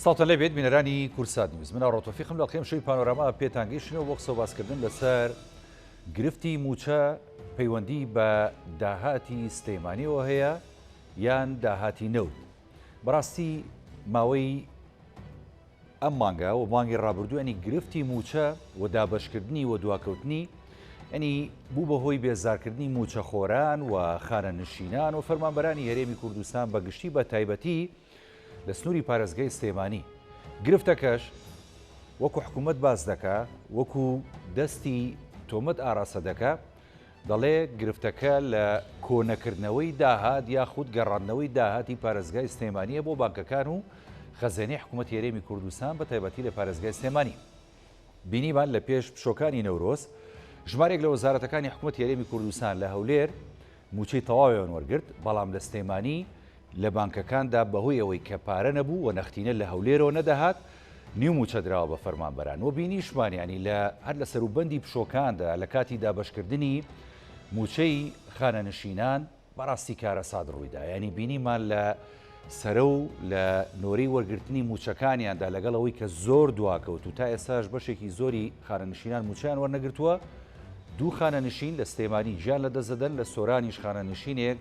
سڵاوتان لێبێت بینەرانی کوردسات نیوز من ئاڕۆ تۆفیقم لە ئەڵقەی ئەمشەوی پانۆراما پێتان گەیشتینەوە بۆ قسە و باسکردن لەسەر گرفتی مووچە پەیوەندی بە داهاتی سلێمانیەوە هەیە یان داهاتی نەوت بەڕاستی ماوەی ئەم مانگە و مانگی ڕابردوو ینی گرفتی مووچە و دابەشکردنی و دواکەوتنی ینی بوو بە هۆی بێزارکردنی مووچەخۆران و خانەنشینان و فەرمانبەرانی هەرێمی کوردستان بە گشتی بە تایبەتی لە سنووری پارێزگای سلێمانی. گرفتەکەش وەکو حکوومەت باس دەکا، وەکو دەستی تۆمەت ئاراستە دەکا، دەڵێ گرفتەکە لە کۆنەکردنەوەی داهات یاخود گەڕاندنەوەی داهاتی پارێزگای سلێمانییە بۆ بانکەکان و خەزێنەی حکوومەتی هەرێمی کوردستان بە تایبەتی لە پارێزگای سلێمانی. بینیمان لە پێش پشۆکانی نەورۆز ژمارێک لە وەزارەتەکانی حکوومەتی هەرێمی کوردستان لە هەولێر مووچەی تەواویان وەرگرت، بەڵام لە سلێمانی لە بانکەکاندا بەهۆی ئەوەی کە پارە نەبوو و نەختینە لە هەولێرەوە نەدەهات، نیو مووچە دراوە بە فەرمانبەران و بینیشمان یانی لە هەر لە سەروبەندی پشۆکاندا لە کاتی دابەشکردنی مووچەی خانەنشینان بەڕاستی کارەسات ڕوویدا یانی بینیمان لە سەرە و لە نۆرەی وەرگرتنی مووچەکانیاندا لەگەڵ ئەوەی کە زۆر دواکەوت و تا ئێستاش بەشێکی زۆری خانەنشینان مووچەیان وەرنەگرتووە دوو خانەنشین لە سلێمانی گیان لەدەست دەدەن لە سۆرانیش خانەنشینێک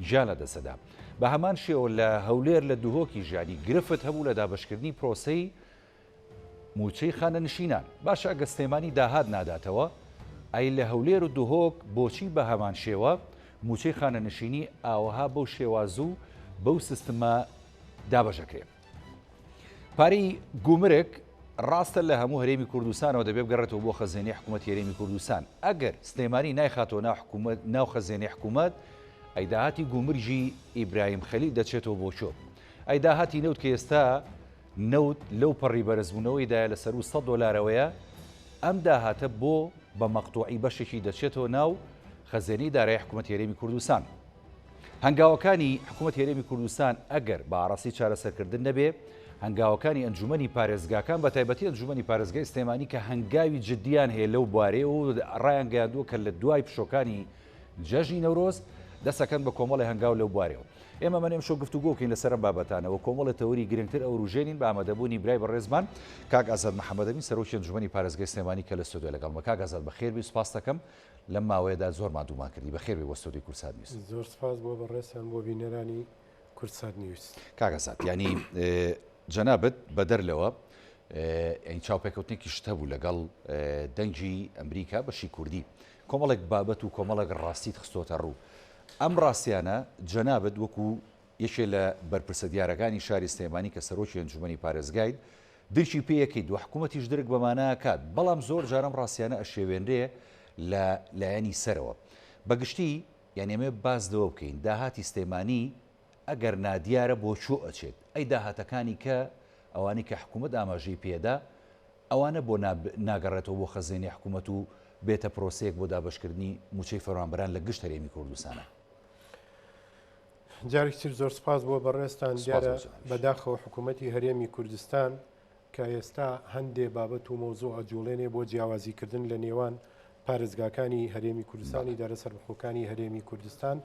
گیان لەدەستدەدا. بە هەمان شێوە لە هەولێر لە دهۆکیش یانی گرفت هەبوو لە دابەشکردنی پرۆسەی مووچەی خانەنشینان. باشە ئەگەر سلێمانی داهات ناداتەوە ئەی لە هەولێر و دهۆک بۆچی بە هەمان شێوە مووچەی خانەنشینی ئاوەها بەو شێوازو بەو سیستمە دابەش ئەکرێ؟ پارەی گومرگ ڕاستە لە هەموو هەرێمی کوردستانەوە دەبێ بگەڕێتەوە بۆ خەزێنەی حکوومەتی هەرێمی کوردستان. ئەگەر سلێمانی نایخاتەوە ناو حکوومەت ناو خەزێنەی حکوومەت، ئەی داهاتی گومرگی ئیبراهیم خەلیل دەچێتەوە بۆ کوێ؟ ئەی داهاتی نەوت کە ئێستا نەوت لەو پەڕی بەرزبوونەوەیدایە لە سەروو 100 دۆلارەوەیە، ئەم داهاتە بۆ بە مەقتوعی بەشێکی دەچێتەوە ناو خەزێنەی دارایی حکوومەتی هەرێمی کوردستان؟ هەنگاوەکانی حکوومەتی هەرێمی کوردستان ئەگەر بە ئاڕاستەی چارەسەرکردن نەبێ، هەنگاوەکانی ئەنجوومەنی پارێزگاکان بە تایبەتی ئەنجوومەنی پارێزگای سلێمانی کە هەنگاوی جددیان هەیە لەو بوارەیەوە و ڕایانگەیاندووە کە لە دوای پشۆکانی جەژنی نەورۆز دەستەکەن بە کۆمەڵی هەنگاو لەو بوارەیەوە. ئێمە من ئەمشەو گفتوگۆ بکەین لەسەر ئەم بابەتانە و کۆمەڵی تەوەری گرنگتر ئەوروژێنین بە ئامادەبوونی برای بەڕێزمان کاک ئازاد محەمەدەمین سەرۆکی ئەنجوومەنی پارێزگای سلێمانی کە لە ستۆدیۆ لەگەڵمە. کاک ئازاد بەخێربێی سوپاست دەکەم. لەم ماوەیەدا زۆر ماندوومان کردی، بەخێر بێی بۆ ستۆدیۆی کوردسات نیوز. زۆر سپاس بۆ بەڕێزتان بۆ بینەرانی کوردسات نیوز. کاک ئازاد یانی جەنابت بەدەر لەوە یانی چاوپێکەوتنێکیشت هەبوو لەگەڵ دەنگی ئەمریکا بەشی کوردی کۆمەڵێک بابەت و کۆمەڵێک ڕاستیت خستۆتە ڕوو ئەم ڕاستیانە جەنابت وەکو یەکێ لە بەرپرسە دیارەکانی شاری سلێمانی کە سەرۆکی ئەنجومەنی پارێزگایت درکی پێ ئەکەیت و حکومەتیش درک بەمانە ئەکات، بەڵام زۆر جار ئەم ڕاستیانە ئەشێوێنرێ لە لایەنی سەرەوە. بە گشتی یانی ئەمەوێ باس لەوە بکەین داهاتی سلێمانی ئەگەر نادیارە بۆ کوێ ئەچێت؟ ئەی داهاتەکانی کە ئەوانەی کە حکومەت ئاماژەی پێدا ئەوانە بۆ ناگەڕێتەوە بۆ خەزێنەی حکومەت و بێتە پرۆسەیەک بۆ دابەشکردنی موچەی فەرمانبەران لە گشت هەرێمی کوردستانا؟ جارێکی تر زۆر سپاس بۆ بەڕێزتان دیارە بەداخەوە حکوومەتی هەرێمی کوردستان کە ئێستا هەندێ بابەت و مەوزوع ئەجوڵێنێ بۆ جیاوازیکردن لە نێوان پارێزگاکانی هەرێمی کوردستانی دارە سەربەخۆکانی هەرێمی کوردستان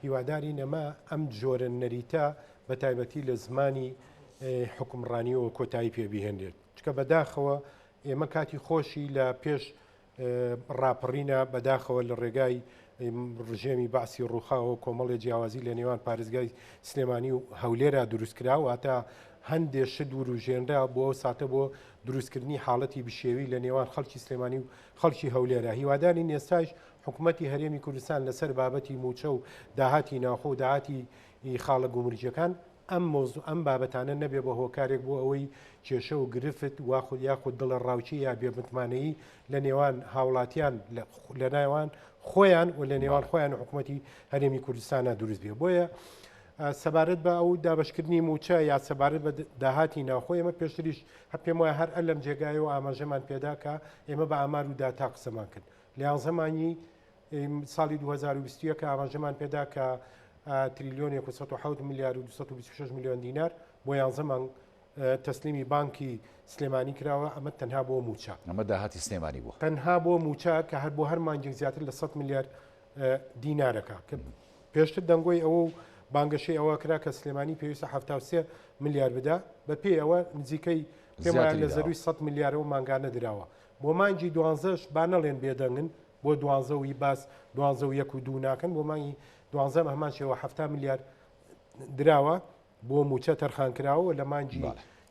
هیواداری نەما ئەم جۆرە نەریتە بە تایبەتی لە زمانی حکومڕانیەوە کۆتایی پێبهێنرێت چکە بەداخەوە ئێمە کاتی خۆشی لە پێش ڕاپەڕینە، بەداخەوە لە ڕێگای ڕژێمی بەعسی ڕووخاوە کۆمەڵێ جیاوازی لە نێوان پارێزگای سلێمانی و هەولێرا دروستکرا واتە هەندێ شت وروژێنرا بۆ ئەو ساتە بۆ دروستکردنی حاڵەتی بشێوی لە نێوان خەڵکی سلێمانی و خەڵکی هەولێرا هیوادارین ئێستاش حکوومەتی هەرێمی کوردستان لەسەر بابەتی مووچە و داهاتی ناوخۆ و داهاتی خاڵە گومرگیەکان ئەم مەوزوع ئەم بابەتانە نەبێ بە هۆکارێک بۆ ئەوەی کێشە و گرفت واخود یاخود دڵە ڕاوکێ یا بێ متمانەیی لە نێوان هاوڵاتیان لە نێوان خۆیان و لە نێوان خۆیان و حکوومەتی هەرێمی کوردستانە دروست بێ بۆیە سەبارەت بە ئەو دابشکردنی موچە یا سەبارەت بە داهاتی ناوخۆ ئێمە پێشتریش هە پێم وایە هەر ئەلم جێگایەوە ئاماژەمان پێدا کە ئێمە بە ئامار و داتا قسەمان کرد لە یانزە مانگی ساڵی 2021 کە ئاماژەمان پێدا کە تریلیۆنێک و 107 ملیار و 226 میلیۆن دینار بۆ یانزە مانگ تەسلیمی بانکی سلێمانی کراوە ئەمە تەنها بۆ موچە ئەمە داهاتی سلێمانی بوو تەنها بۆ موچە کە هەر بۆ هەر مانگێک زیاتر لە 100 ملیار دینارەکە کە پێشتر دەنگۆی ئەوە و بانگەشەی ئەوە کرا کە سلێمانی پێویستە 73 ملیار بدا بە پێی ئەوە نزیکەی پێم وایە لە زەرووی 100 ملیارەوە مانگانە دراوە بۆ مانگی دوانزەش با نەڵێن بێدەنگن بۆ دوانزە و ی باس دوانزە و یەک و دوو ناکەن بۆ مانگی دوانزەم هەمان شێوە 70 ملیار دراوە بۆ مووچە تەرخان کراوە و لە مانگی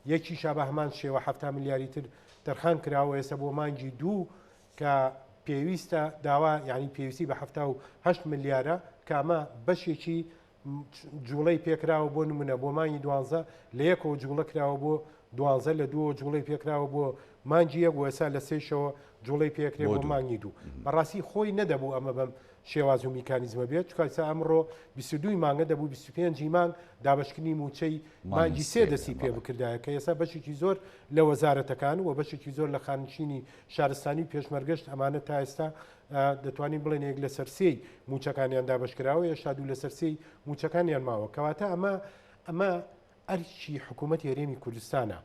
یەکیشا بە هەمان شێوە 70 ملیاری تر تەرخان کراوە ئێستا بۆ مانگی دوو کە پێویستە داوا یعنی پێویستی بە 78 ملیارە کە ئەمە بەشێکی جوڵەی پێکراوە بۆ نمونە بۆ مانگی دوانزە لە یەکەوە جوڵە کراوە بۆ دوانزە لە دووەوە جوڵەی پێکراوە بۆ مانگی یەک و ئێستا لە سێشەوە جوڵەی پێکرێ بۆ مانگی دوو بەڕاستی خۆی نەدەبوو ئەمە بەم شێواز و میکانیزمە بێت چونکە ئێستا ئەمڕۆ 22 مانگە دەبوو 25 مانگ دابەشکردنی مووچەی مانگی سێ دەستی پێ بکردایە کە ئێستا بەشێکی زۆر لە وەزارەتەکان و بەشێکی زۆر لە خانشینی شارستانی و پێشمەرگەشت ئەمانە تا ئێستا دەتوانین بڵێن یەک لەسەر سێی مووچەکانیان دابەشکراوە هێشتا دوو لەسەر سێی مووچەکانیان ماوە کەواتە ئەمە ئەمە ئەرکی حکوومەتی هەرێمی کوردستانە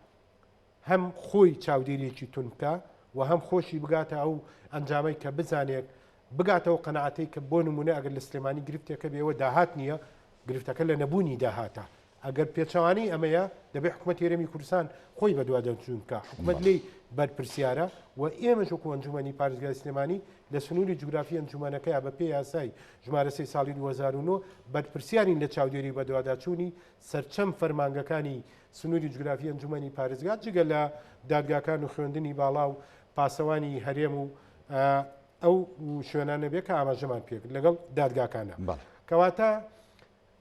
هەم خۆی چاودێریەکی تون بکە و هەم خۆشی بگاتە ئەو ئەنجامەی کە بزانێت بگاتەوە قەنەعەتەی کە بۆ نمونە ئەگەر لە سلێمانی گرفتێکە بێەوە داهات نییە گرفتەکە لە نەبوونی داهاتە ئەگەر پێچەوانەی ئەمەیە، دەبێ حکومەتی هەرێمی کوردستان خۆی بەدواداچوون بکا، حکومەت لێی بەرپرسیارە و ئێمەش وەکو ئەنجومەنی پارێزگای سلێمانی لە سنووری جوگرافی ئەنجومەنەکەیا بە پێی یاسای ژمارە سێی ساڵی 2009 بەرپرسیارین لە چاودێری و بەدواداچوونی سەرجەم فەرمانگەکانی سنووری جوگرافی ئەنجومەنی پارێزگا جگە لە دادگاکان و خوێندنی باڵا و پاسەوانی هەرێم و ئەو شوێنانە بێ کە ئاماژەمان پێکرد لەگەڵ دادگاکانە. کەواتە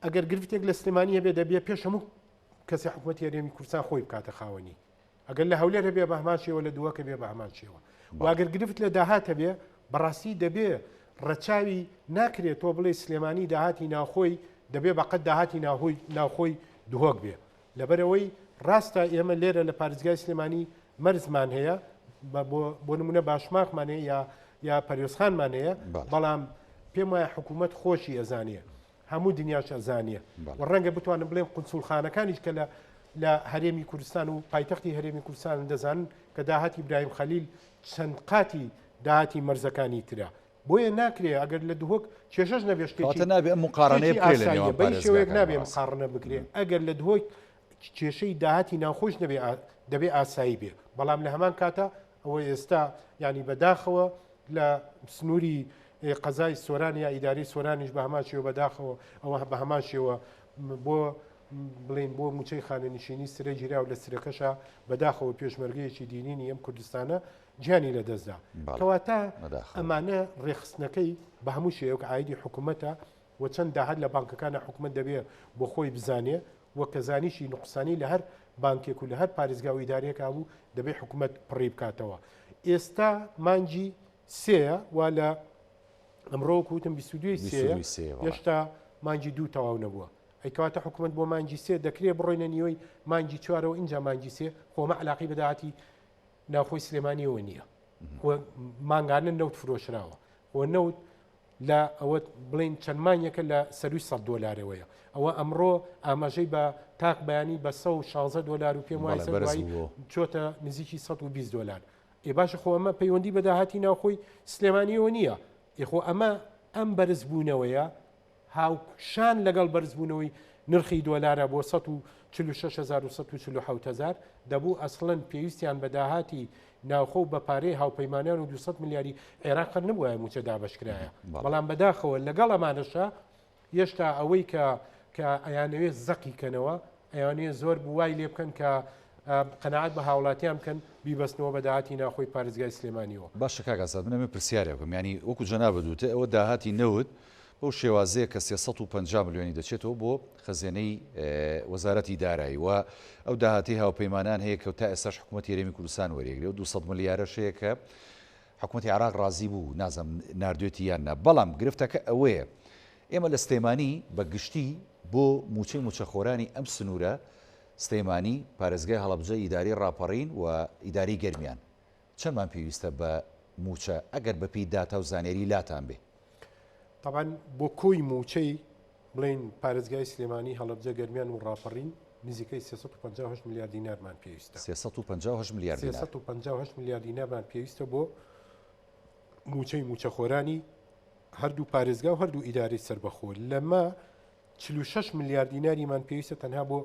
ئەگەر گرفتێک لە سلێمانی هەبێ دەبێ پێش هەموو کەسێ حکوومەتی هەرێمی کوردستان خۆی بکاتە خاوەنی ئەگەر لە هەولێر هەبێ بە هەمان شێوە لە دووەکە بێ بە هەمان شێوە واگەر گرفت لە داهات هەبێ بەڕاستی دەبێ ڕەچاوی ناکرێت تۆ بڵێ سلێمانی داهاتی ناوخۆی دەبێ بەقەت داهاتی ناوخۆی ناوخۆی دهۆک بێ لەبەرەوەی ڕاستە ئێمە لێرە لە پارێزگای سلێمانی مەرزمان هەیە بۆ نمونە باشماخمان هەیە یا یا پەرێزخانمان هەیە بەڵام پێم وایە حکوومەت خۆشی ئەزانێ هەموو دنیاش ئەزانێ و ڕەنگە بتوانم بڵێم قونسوڵخانەکانیش کە لە لە هەرێمی کوردستان و پایتەختی هەرێمی کوردستان دەزانن کە داهاتی برایم خەلیل چەند قاتی داهاتی مەرزەکانی ترە بۆیە ناکرێ ئەگەر لە دهۆک کێشەش نەبێ شتێکی نابێ ئەم مقارنەیە بکرێ لە نێوان بە شێوەیەک نابێ مقارنە بکرێ ئەگەر لە دهۆک کێشەی داهاتی ناوخۆش نەبێ دەبێ ئاسایی بێ بەڵام لە هەمان کاتە ئەوە ئێستا ینی بەداخەوە لە سنووری قەزای سۆران یا ئیداری سۆرانیش بە هەمان شێوە بەداخەوە ئەوە بە هەمان شێوە بۆ بڵین بۆ موچەی خانەنشینی سرە گیرا و لە سرەکەشە بەداخەوە پێشمەرگەیەکی دینینی ئەم کوردستانە گیانی لەدەستدا کەواتە ئەمانە ڕێخستنەکەی بە هەموو شێوەک ئایدی حکوومەتە و چەند داهات لە بانکەکانە حکوومەت دەبێ بۆ خۆی بزانێ و کە زانیشی نوقسانی لە هەر بانکێک و لە هەر پارێزگا و ئیدارەیەکا بوو دەبێ حکوومەت پڕی بکاتەوە. ئێستا مانگی سێیە وا لە ئەمڕۆ وەکو وتم 22 سێیە هێشتا مانگی دوو تەواو نەبووە. ئەی کەواتە حکوومەت بۆ مانگی سێ دەکرێ بڕۆینە نیوەی مانگی چوارەوە ئینجا مانگی سێ خۆ ئەمە عەلاقەی بە داهاتی ناوخۆی سلێمانیەوە نییە. خۆ مانگانە نەوت فرۆشراوە. خۆ نەوت لە ئەوە بڵێین چەند مانگێکە لە سەرووی 100 دۆلارەوەیە ئەوە ئەمڕۆ ئاماژەی بە تاق بەیانی بە 116 دۆلار و پێم وایە دوایی چۆتە نزیکی 120 دۆلار ئێ باشە خۆ ئەمە پەیوەندی بە داهاتی ناوخۆی سلێمانیەوە نییە ئێ خۆ ئەمە ئەم بەرزبوونەوەیە هاوشان لەگەڵ بەرزبوونەوەی نرخی دۆلارە بۆ 146147 هەزار، دەبوو ئەسڵەن پێویستیان بە داهاتی ناوخۆ و بە پارەی هاوپەیمانان و 200 ملیاری عێراق هەر نەبوایە مووچە دابەشکرایە، بەڵام بەداخەوە لەگەڵ ئەمانەشا هێشتا ئەوەی کە کە ئەیانەوێت زەقی کەنەوە ئەیانەوێت زۆر بوو وای لێ بکەن کە قەناعەت بە هاوڵاتیان بکەن بیبەستنەوە بە داهاتی ناوخۆی پارێزگای سلێمانیەوە. باشە کاک ئازاد من ئەمەوێ پرسیارێک بکەم یانی وەکو جەنابت وتت ئەوە داهاتی نەوت بەو شێوازەیە کە 350 ملیۆنی دەچێتەوە بۆ خەزێنەی وەزارەتی دارایی و ئەو داهاتەی هاوپەیمانان هەیە کە تا ئێستاش حکوومەتی هەرێمی کوردستان وەریەگرێ و 200 ملیارەش هەیە کە حکوومەتی عێراق ڕازی بوو نازانم ناردوێتی یان نا بەڵام گرفتەکە ئەوەیە ئێمە لە سلێمانی بە گشتی بۆ مووچەی مووچەخۆرانی ئەم سنوورە سلێمانی، پارێزگای هەڵەبجە، ئیدارەی ڕاپەڕین و ئیدارەی گەرمیان چەندمان پێویستە بە مووچە ئەگەر بەپێی داتا و زانیاری لاتان بێ؟ تەبعەن بۆ کۆی مووچەی بڵێین پارێزگای سلێمانی، هەڵەبجە، گەرمیان و ڕاپەڕین نزیکەی 358 ملیار دینارمان پێویستە. 358 ملیار دینار. 358 ملیار دینارمان پێویستە بۆ مووچەی مووچەخۆرانی هەردوو پارێزگا و هەردوو ئیدارەی سەربەخۆ. لەمە. 46 ملیار دیناریمان پێویستە تەنها بۆ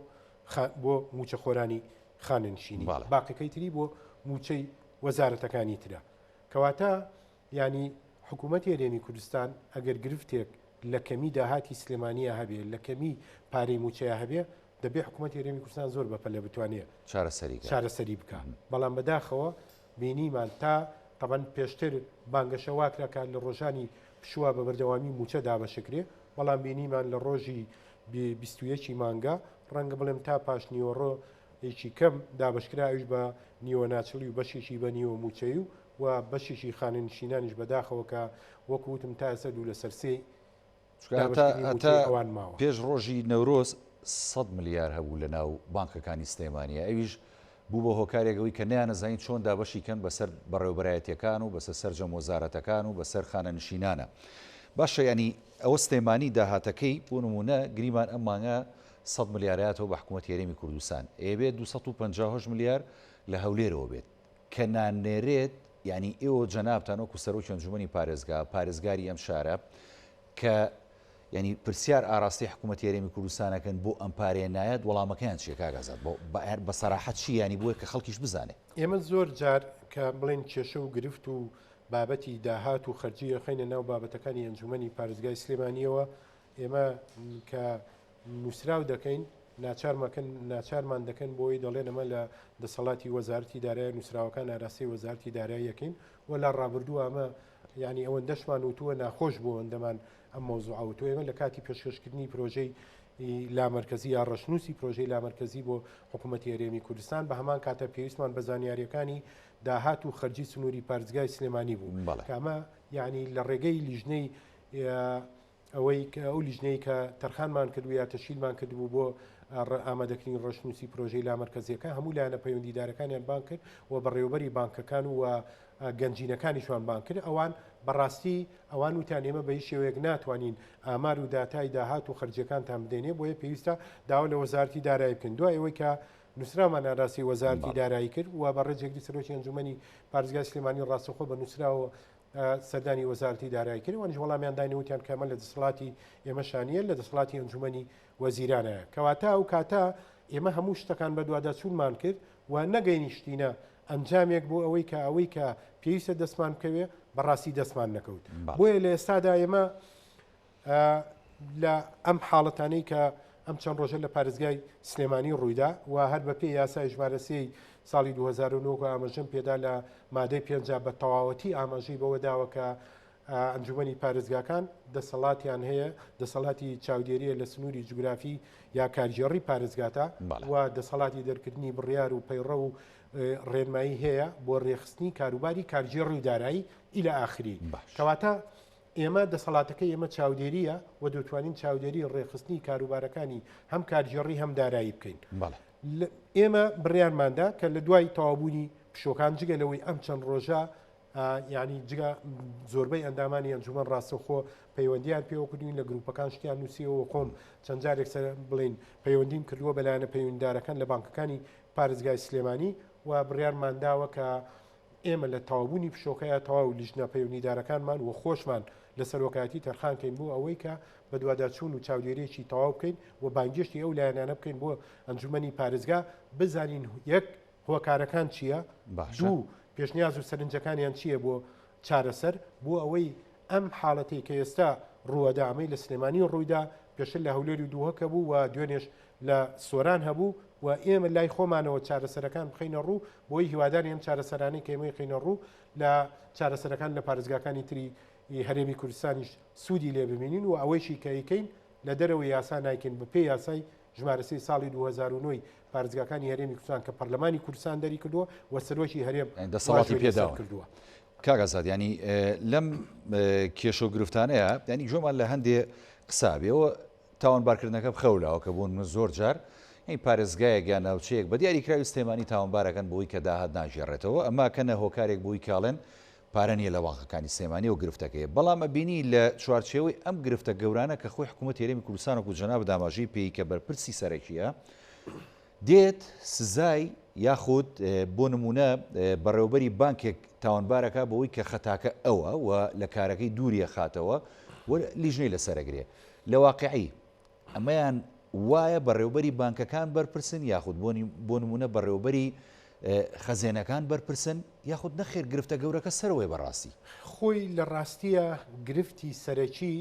بۆ موچەخۆرانی خانەنشینی باقیەکەی تری بۆ موچەی وەزارەتەکانی ترە کەواتە یانی حکوومەتی هەرێمی کوردستان ئەگەر گرفتێک لە کەمی داهاتی سلێمانیا هەبێ لە کەمی پارەی موچەیە هەبێ دەبێ حکوومەتی هەرێمی کوردستان زۆر بەپەلە بتوانێ چارەسەری بکا بەڵام بەداخەوە بینیمان تا تەبەن پێشتر بانگەشە واکرا کە لە ڕۆژانی پشووە بە بەردەوامی موچە دابەشکرێ بەڵام بینیمان لە ڕۆژی 21 مانگە ڕەنگە بڵێم تا پاش نیوەڕۆ یەکی کەم دابەشکرا ئەویش بە نیوە ناچڵی و بەشێکی بە نیوە موچەی و و بەشێکی خانەنشینانیش بەداخەوە کە وەکو وتم تا ئێستا دوو لەسەر سێی چونکە هەتا دابەشکردنی هەتا مووچەی ئەوان ماوە. پێش ڕۆژی نەورۆز سەد ملیار هەبوو لە ناو بانکەکانی سلێمانیە ئەویش بوو بە هۆکارێک ئەوەی کە نەیانەزانی چۆن دابەشی کەن بەسەر بەڕێوەبەرایەتیەکان و بەسەر سەرجەم وەزارەتەکان و بەسەر خانەنشینانە باشە یانی ئەوە سلێمانی داهاتەکەی بۆ نمونە گریمان ئەم مانگە سەد ملیاراتەوە بە حکوومەتی هەرێمی کوردستان ئەیەبێت 258 ملیار لە هەولێرەوە بێت کە نانێرێت یانی ئێوە جەنابتان وەکو سەرۆکی ئەنجومەنی پارێزگا پارێزگاری ئەم شارە کە یانی پرسیار ئاراستەی حکوومەتی هەرێمی کوردستان ئەکەن بۆ ئەم پارەیە نایەت وەڵامەکەیان چییە کاک ئازاد بۆ بە سەراحەت چی یانی بۆیە کە خەڵکیش بزانێ. ئێمە زۆر جار کە بڵێن کێشە و گرفت و بابەتی داهات و خەرجی ئەخەینە ناو بابەتەکانی ئەنجومەنی پارێزگای سلێمانیەوە ئێمە کە نووسراو دەکەین ناچارمەکەن ناچارمان دەکەن بۆی دەڵێن ئەمە لە دەسەڵاتی وەزارەتی دارایی نووسراوەکان ئاراستەی وەزارەتی دارایی یەکەین و لە ڕابردوو ئەمە یعنی ئەوەندەشمان وتووە ناخۆش بۆ ئەوەندەمان ئەم مەوزوعە وتووە ئێمە لە کاتی پێشکەشکردنی پرۆژەی لامەرکەزی یا ڕەشنووسی پرۆژەی لامەرکەزی بۆ حکوومەتی هەرێمی کوردستان بە هەمان کاتە پێویستمان بە زانیاریەکانی داهات و خەرجی سنووری پارێزگای سلێمانی بوو کە ئەمە یعنی لە ڕێگەی لیژنەی ئەوەی کە ئەو لیژنەی کە تەرخانمان کردبوو یا تەشکیلمان کردبوو بۆ ئامادەکردنی ڕەشنووسی پرۆژەی لامەرکەزیەکە هەموو لایەنە پەیوەندیدارەکانیان بانگ کرد و بەڕێوەبەری بانکەکان و گەنجینەکانیشمان بانگ کرد ئەوان بەڕاستی ئەوان وتیان ئێمە بە هیچ شێوەیەک ناتوانین ئامار و داتای داهات و خەرجیەکانتان بدەینێ بۆیە پێویستە داوا لە وەزارەتی دارایی بکەین دوای ئەوەی کە نووسراومان ئاراستەی وەزارەتی دارایی کرد و بەڕێز جێگری سەرۆکی ئەنجومەنی پارێزگای سلێمانی ڕاستەوخۆ بە نووسراوە سەردانی وەزارەتی دارایی کرد، ئەوانیش وەڵامیان داین وتیان کە ئەمە لە دەسەڵاتی ئێمەشا نییە، لە دەسەڵاتی ئەنجومەنی وەزیرانە. کەواتە ئەو کاتە ئێمە هەموو شتەکان بەدواداچوونمان کرد و نەگەینیشتینە ئەنجامێک بۆ ئەوەی کە ئەوەی کە پێویستە دەستمان بکەوێ بەڕاستی دەستمان نەکەوت. بۆیە لە ئێستادا ئێمە لە ئەم حاڵەتانەی کە ئەم چەند ڕۆژە لە پارێزگای سلێمانی ڕوویدا و هەر بە پێی یاسای ژمارە سێی ساڵی 2009 کە ئاماژەم پێدا لە مادەی پێنجا بە تەواوەتی ئاماژەی بەوە داوە کە ئەنجومەنی پارێزگاکان دەسەڵاتیان هەیە دەسەڵاتی چاودێریە لە سنووری جوگرافی یا کارگێڕی پارێزگاتا و دەسەڵاتی دەرکردنی بڕیار و پەیڕەو و ڕێنمایی هەیە بۆ ڕێخستنی کاروباری کارگێڕی و دارایی ئیلە ئاخری کەواتە ئێمە دەسەڵاتەکەی ئێمە چاودێرییە و دەتوانین چاودێری ڕێکخستنی کاروبارەکانی هەم کارگێڕی هەم دارایی بکەین. ئێمە بڕیارماندا کە لە دوای تەواوبوونی پشووەکان جگە لەوەی ئەم چەند ڕۆژە یعنی جگە زۆربەی ئەندامانی ئەنجومەن ڕاستەوخۆ پەیوەندیان پێوە کردوین لە گروپەکان شتیان نووسیەوە خۆم چەند جارێک سەر بڵین پەیوەندیم کردووە بە لایەنە پەیوەنددارەکان لە بانکەکانی پارێزگای سلێمانی و بڕیارمانداوە کە ئێمە لە تەواوبوونی پشۆکەیا تەواو لیژنە پەیوەندیدارەکانمان و خۆشمان لە سەرۆکایەتی تەرخان کەین بۆ ئەوەی کە بەدواداچوون و چاودێرییەکی تەواو بکەین و بانگێشتی ئەو لایەنانە بکەین بۆ ئەنجومەنی پارێزگا بزانین یەک هۆکارەکان چییە، دوو پێشنیاز و سەرنجەکانیان چییە بۆ چارەسەر بۆ ئەوەی ئەم حاڵەتەی کە ئێستا ڕووەدا ئەمەی لە سلێمانی ڕوویدا پێشتر لە هەولێر و دوهۆک هەبوو و دوێنێش لە سۆران هەبوو و ئێمە لای خۆمانەوە چارەسەرەکان بخەینە ڕوو بۆی هیواداری ئەم چارەسەرانەی کە ئێمەی خەینە ڕوو لە چارەسەرەکان لە پارێزگاکانی تری هەرێمی کوردستانیش سوودی لێ ببینین و ئەوەیشی کە ئەیکەین لە دەرەوەی یاسا نایکەین بە پێی یاسای ژمارە سێی ساڵی 2009 ی پارێزگاکانی هەرێمی کوردستان کە پەرلەمانی کوردستان دەری کردووە و سەرۆکی هەرێم دەسەڵاتی واژۆی لەسەر پێداون. کردووە. کاک ئازاد یانی لەم کێشە و گرفتانەیە یانی گوێمان لە هەندێ قسە بێ ئەوە تاوانبارکردنەکە بخەولاوە کە بۆ نمونە زۆر جار یانی پارێزگایەک یان ناوچەیەک بە دیاریکراوی سلێمانی تاوانبارەکەن بۆی کە داهات ناگێڕێتەوە ئەمە کەنە هۆکارێک بۆی کاڵێن پارە نییە لە بانقەکانی سلێمانی و گرفتەکەی بەڵام ئەبینی لە چوارچێوەی ئەم گرفتە گەورانە کە خۆی حکوومەت هەرێمی کوردستان وەکو جەنابت ئاماژەی پێی کە بەرپرسی سەرەکیە دێت سزای یاخود بۆ نموونە بەڕێوەبەری بانکێک تاوانبارەکا بەوەی کە خەتاکە ئەوە و لە کارەکەی دووری ئەخاتەوە و لیژنەی لەسەر ئەگرێ. لە واقیعی ئەمەیان وایە بەڕێوبەری بانکەکان بەرپرسن یاخود بۆ نمونە بەڕێوبەری خەزێنەکان بەرپرسن یاخود نەخێر گرفتە گەورەکە سەرەوەی بەڕاستی؟ خۆی لە ڕاستیە گرفتی سەرەکی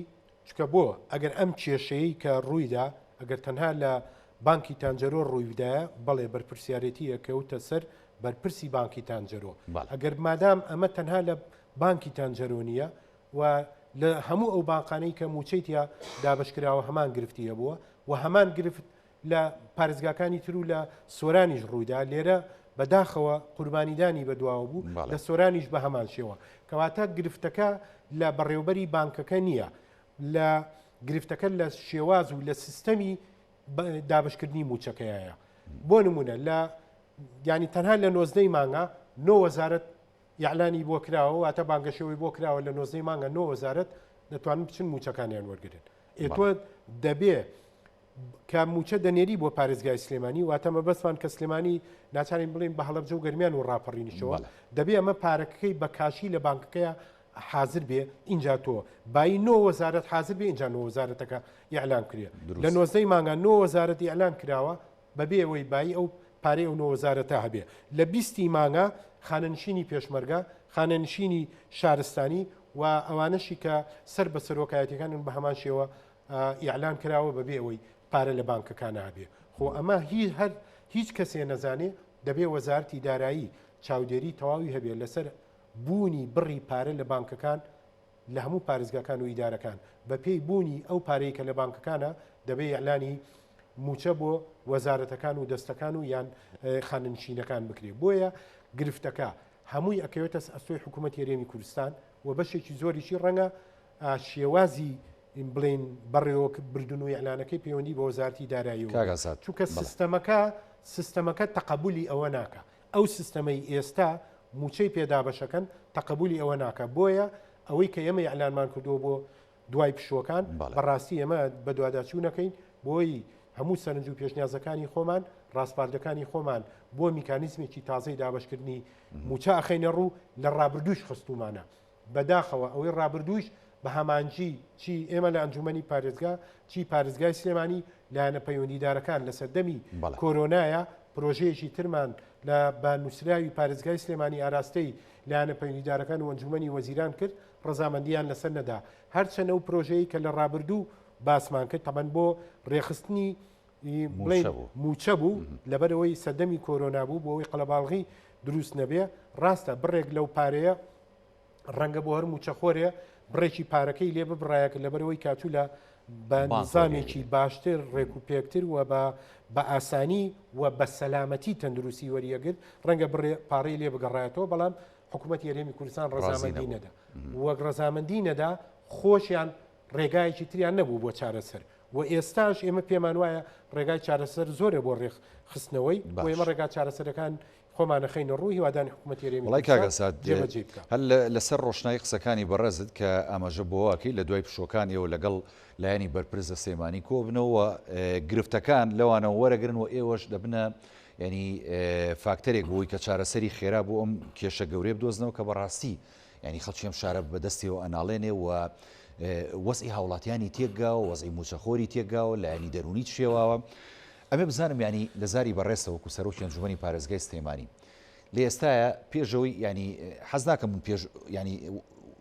چونکە بۆ ئەگەر ئەم کێشەیەی کە ڕوویدا ئەگەر تەنها لە بانکی تانجەرۆ ڕوویبدایە بەڵێ بەرپرسیارێتی ئەکەوتە سەر بەرپرسی بانکی تانجەرۆ ئەگەر مادام ئەمە تەنها لە بانکی تانجەرۆ نییە و لە هەموو ئەو بانقانەی کە مووچەی تیا دابەشکراوە هەمان گرفتی هەبووە و هەمان گرفت لە پارێزگاکانی تر و لە سۆرانیش ڕوویدا، لێرە بە داخەوە قوربانیدانی بە دواوە بوو، لە سۆرانیش بە هەمان شێوە. کەواتە گرفتەکە لە بەڕێوبەری بانکەکە نییە، لە گرفتەکە لە شێواز و لە سیستەمی دابەشکردنی مووچەکەیە. بۆ نمونە لە یانی تەنها لە نۆزدەی مانگا نۆ وەزارەت ئیعلانی بۆ کراوە، واتە بانگەشەوەی بۆ کراوە لە نۆزدەی مانگا نۆ وەزارەت دەتوانن بچن مووچەکانیان وەرگرن. ئێ تۆ دەبێ کە مووچە دەنێری بۆ پارێزگای سلێمانی، واتە مەبەستمان کە سلێمانی ناچارین بڵێین بە هەڵەبجە و گەرمیان و ڕاپەڕینیشەوە، دەبێ ئەمە پارەکەی بە کاشی لە بانکەکەیا حازر بێ ئینجا تۆ بایی نۆ وەزارەت حازر بێ ئینجا نۆ وەزارەتەکە ئیعلان کرێ. لە نۆزدەی مانگا نۆ وەزارەت ئیعلان کراوە بەبێ ئەوەی بایی ئەو پارەی ئەو نۆ وەزارەتە هەبێ. لە بیستی مانگا خانەنشینی پێشمەرگە، خانەنشینی شارستانی و ئەوانەشی کە سەر بە سەرۆکایەتیەکانن بە هەمان شێوە ئیعلان کراوە بەبێ ئەوەی پارە لە بانکەکانا هەبێ. خۆ ئەمە هی هەر هیچ کەسێ نەزانێ دەبێ وەزارەتی دارایی چاودێری تەواوی هەبێ لەسەر بوونی بڕی پارە لە بانکەکان لە هەموو پارێزگاکان و ئیدارەکان بە پێی بوونی ئەو پارەی کە لە بانکەکانە دەبێ ئیعلانی مووچە بۆ وەزارەتەکان و دەستەکان و یان خانەنشینەکان بکرێ. بۆیە گرفتەکە هەمووی ئەکەوێتە ئەستۆی حکوومەتی هەرێمی کوردستان و بەشێکی زۆریشی ڕەنگە شێوازی بڵێین بەڕێوە بردن و ئیعلانەکەی پەیوەندی بە وەزارەتی داراییەوە کاک ئازاد چونکە سیستەمەکە سیستەمەکە تەقەبولی ئەوە ناکا ئەو سیستەمەی ئێستا مووچەی پێ دابەشەکەن تەقەبولی ئەوە ناکا بۆیە ئەوەی کە ئێمە ئیعلانمان کردووە بۆ دوای پشووەکان بەڕاستی ئێمە بەدواداچوونەکەین بۆی هەموو سەرنج و پێشنیازەکانی خۆمان ڕاسپاردەکانی خۆمان بۆ میکانیزمێکی تازەی دابەشکردنی مووچە ئەخەینە ڕوو لە ڕابردووش خستوومانە بەداخەوە ئەوەی ڕابردوویش بە هەمانجی چی ئێمە لە ئەنجومەنی پارێزگا چی پارێزگای سلێمانی لایەنە پەیوەندیدارەکان لە سەردەمی کۆرۆنایە پرۆژەیەکی ترمان لە بە نووسراوی پارێزگای سلێمانی ئاراستەی لایەنە پەیوەندیدارەکان و ئەنجومەنی وەزیران کرد ڕەزامەندیان لەسەر نەدا هەرچەند ئەو پرۆژەیە کە لە ڕابردوو باسمان کرد تەبەن بۆ ڕێخستنی مووچە بوو لەبەرەوەی سەردەمی کۆرۆنا بوو بۆ ئەوەی قەلەباڵغی دروست نەبێ ڕاستە بڕێک لەو پارەیە ڕەنگە بۆ هەر مووچەخۆرێ بڕێکی پارەکەی لێ ببڕایە کە لەبەرەوەی کاچوو لە بە نیزامێکی باشتر ڕێک و پێکتر و بە بە ئاسانی و بە سەلامەتی تەندروستی وەریەگرت ڕەنگە بڕێ پارەی لێ بگەڕایەتەوە بەڵام حکوومەتی هەرێمی کوردستان ڕەزامەندی نەدا وەک ڕەزامەندی نەدا خۆشیان ڕێگایەکی تریان نەبوو بۆ چارەسەر و ئێستاش ئێمە پێمان وایە ڕێگای چارەسەر زۆرە بۆ ڕێکخستنەوەی بۆ ئێمە ڕێگا چارەسەرەکان خۆمان ئەخەینە ڕوو هیوادانی حکوومەتی هەرێمی وەڵای کاک کوردستان ئەسعەد جێبەجێی بکا. هەر لەسەر ڕۆشنایی قسەکانی بەڕێزت کە ئاماژە بەوە ئەکەی لە دوای پشووەکان ئێوە لەگەڵ لایەنی بەرپرس لە سلێمانی کۆبنەوە و گرفتەکان لەوانەوە وەرەگرن و ئێوەش دەبنە یانی فاکتەرێک بۆی کە چارەسەری خێرا بۆ ئەم کێشە گەورەیە بدۆزنەوە کە بەڕاستی یانی خەڵکی ئەم شارە بەدەستیەوە ئەناڵێنێ و وەزعی هاوڵاتیانی تێکگاوە، وەزعی مووچەخۆری تێکگاوە، لایەنی دەروونی شێواوە. ئەمێ بزانم یانی لە زاری بەڕێزتە وەکو سەرۆکی ئەنجومەنی پارێزگای سلێمانی لە ئێستایا پێشەوەی یانی حەز ناکەم من پێش یانی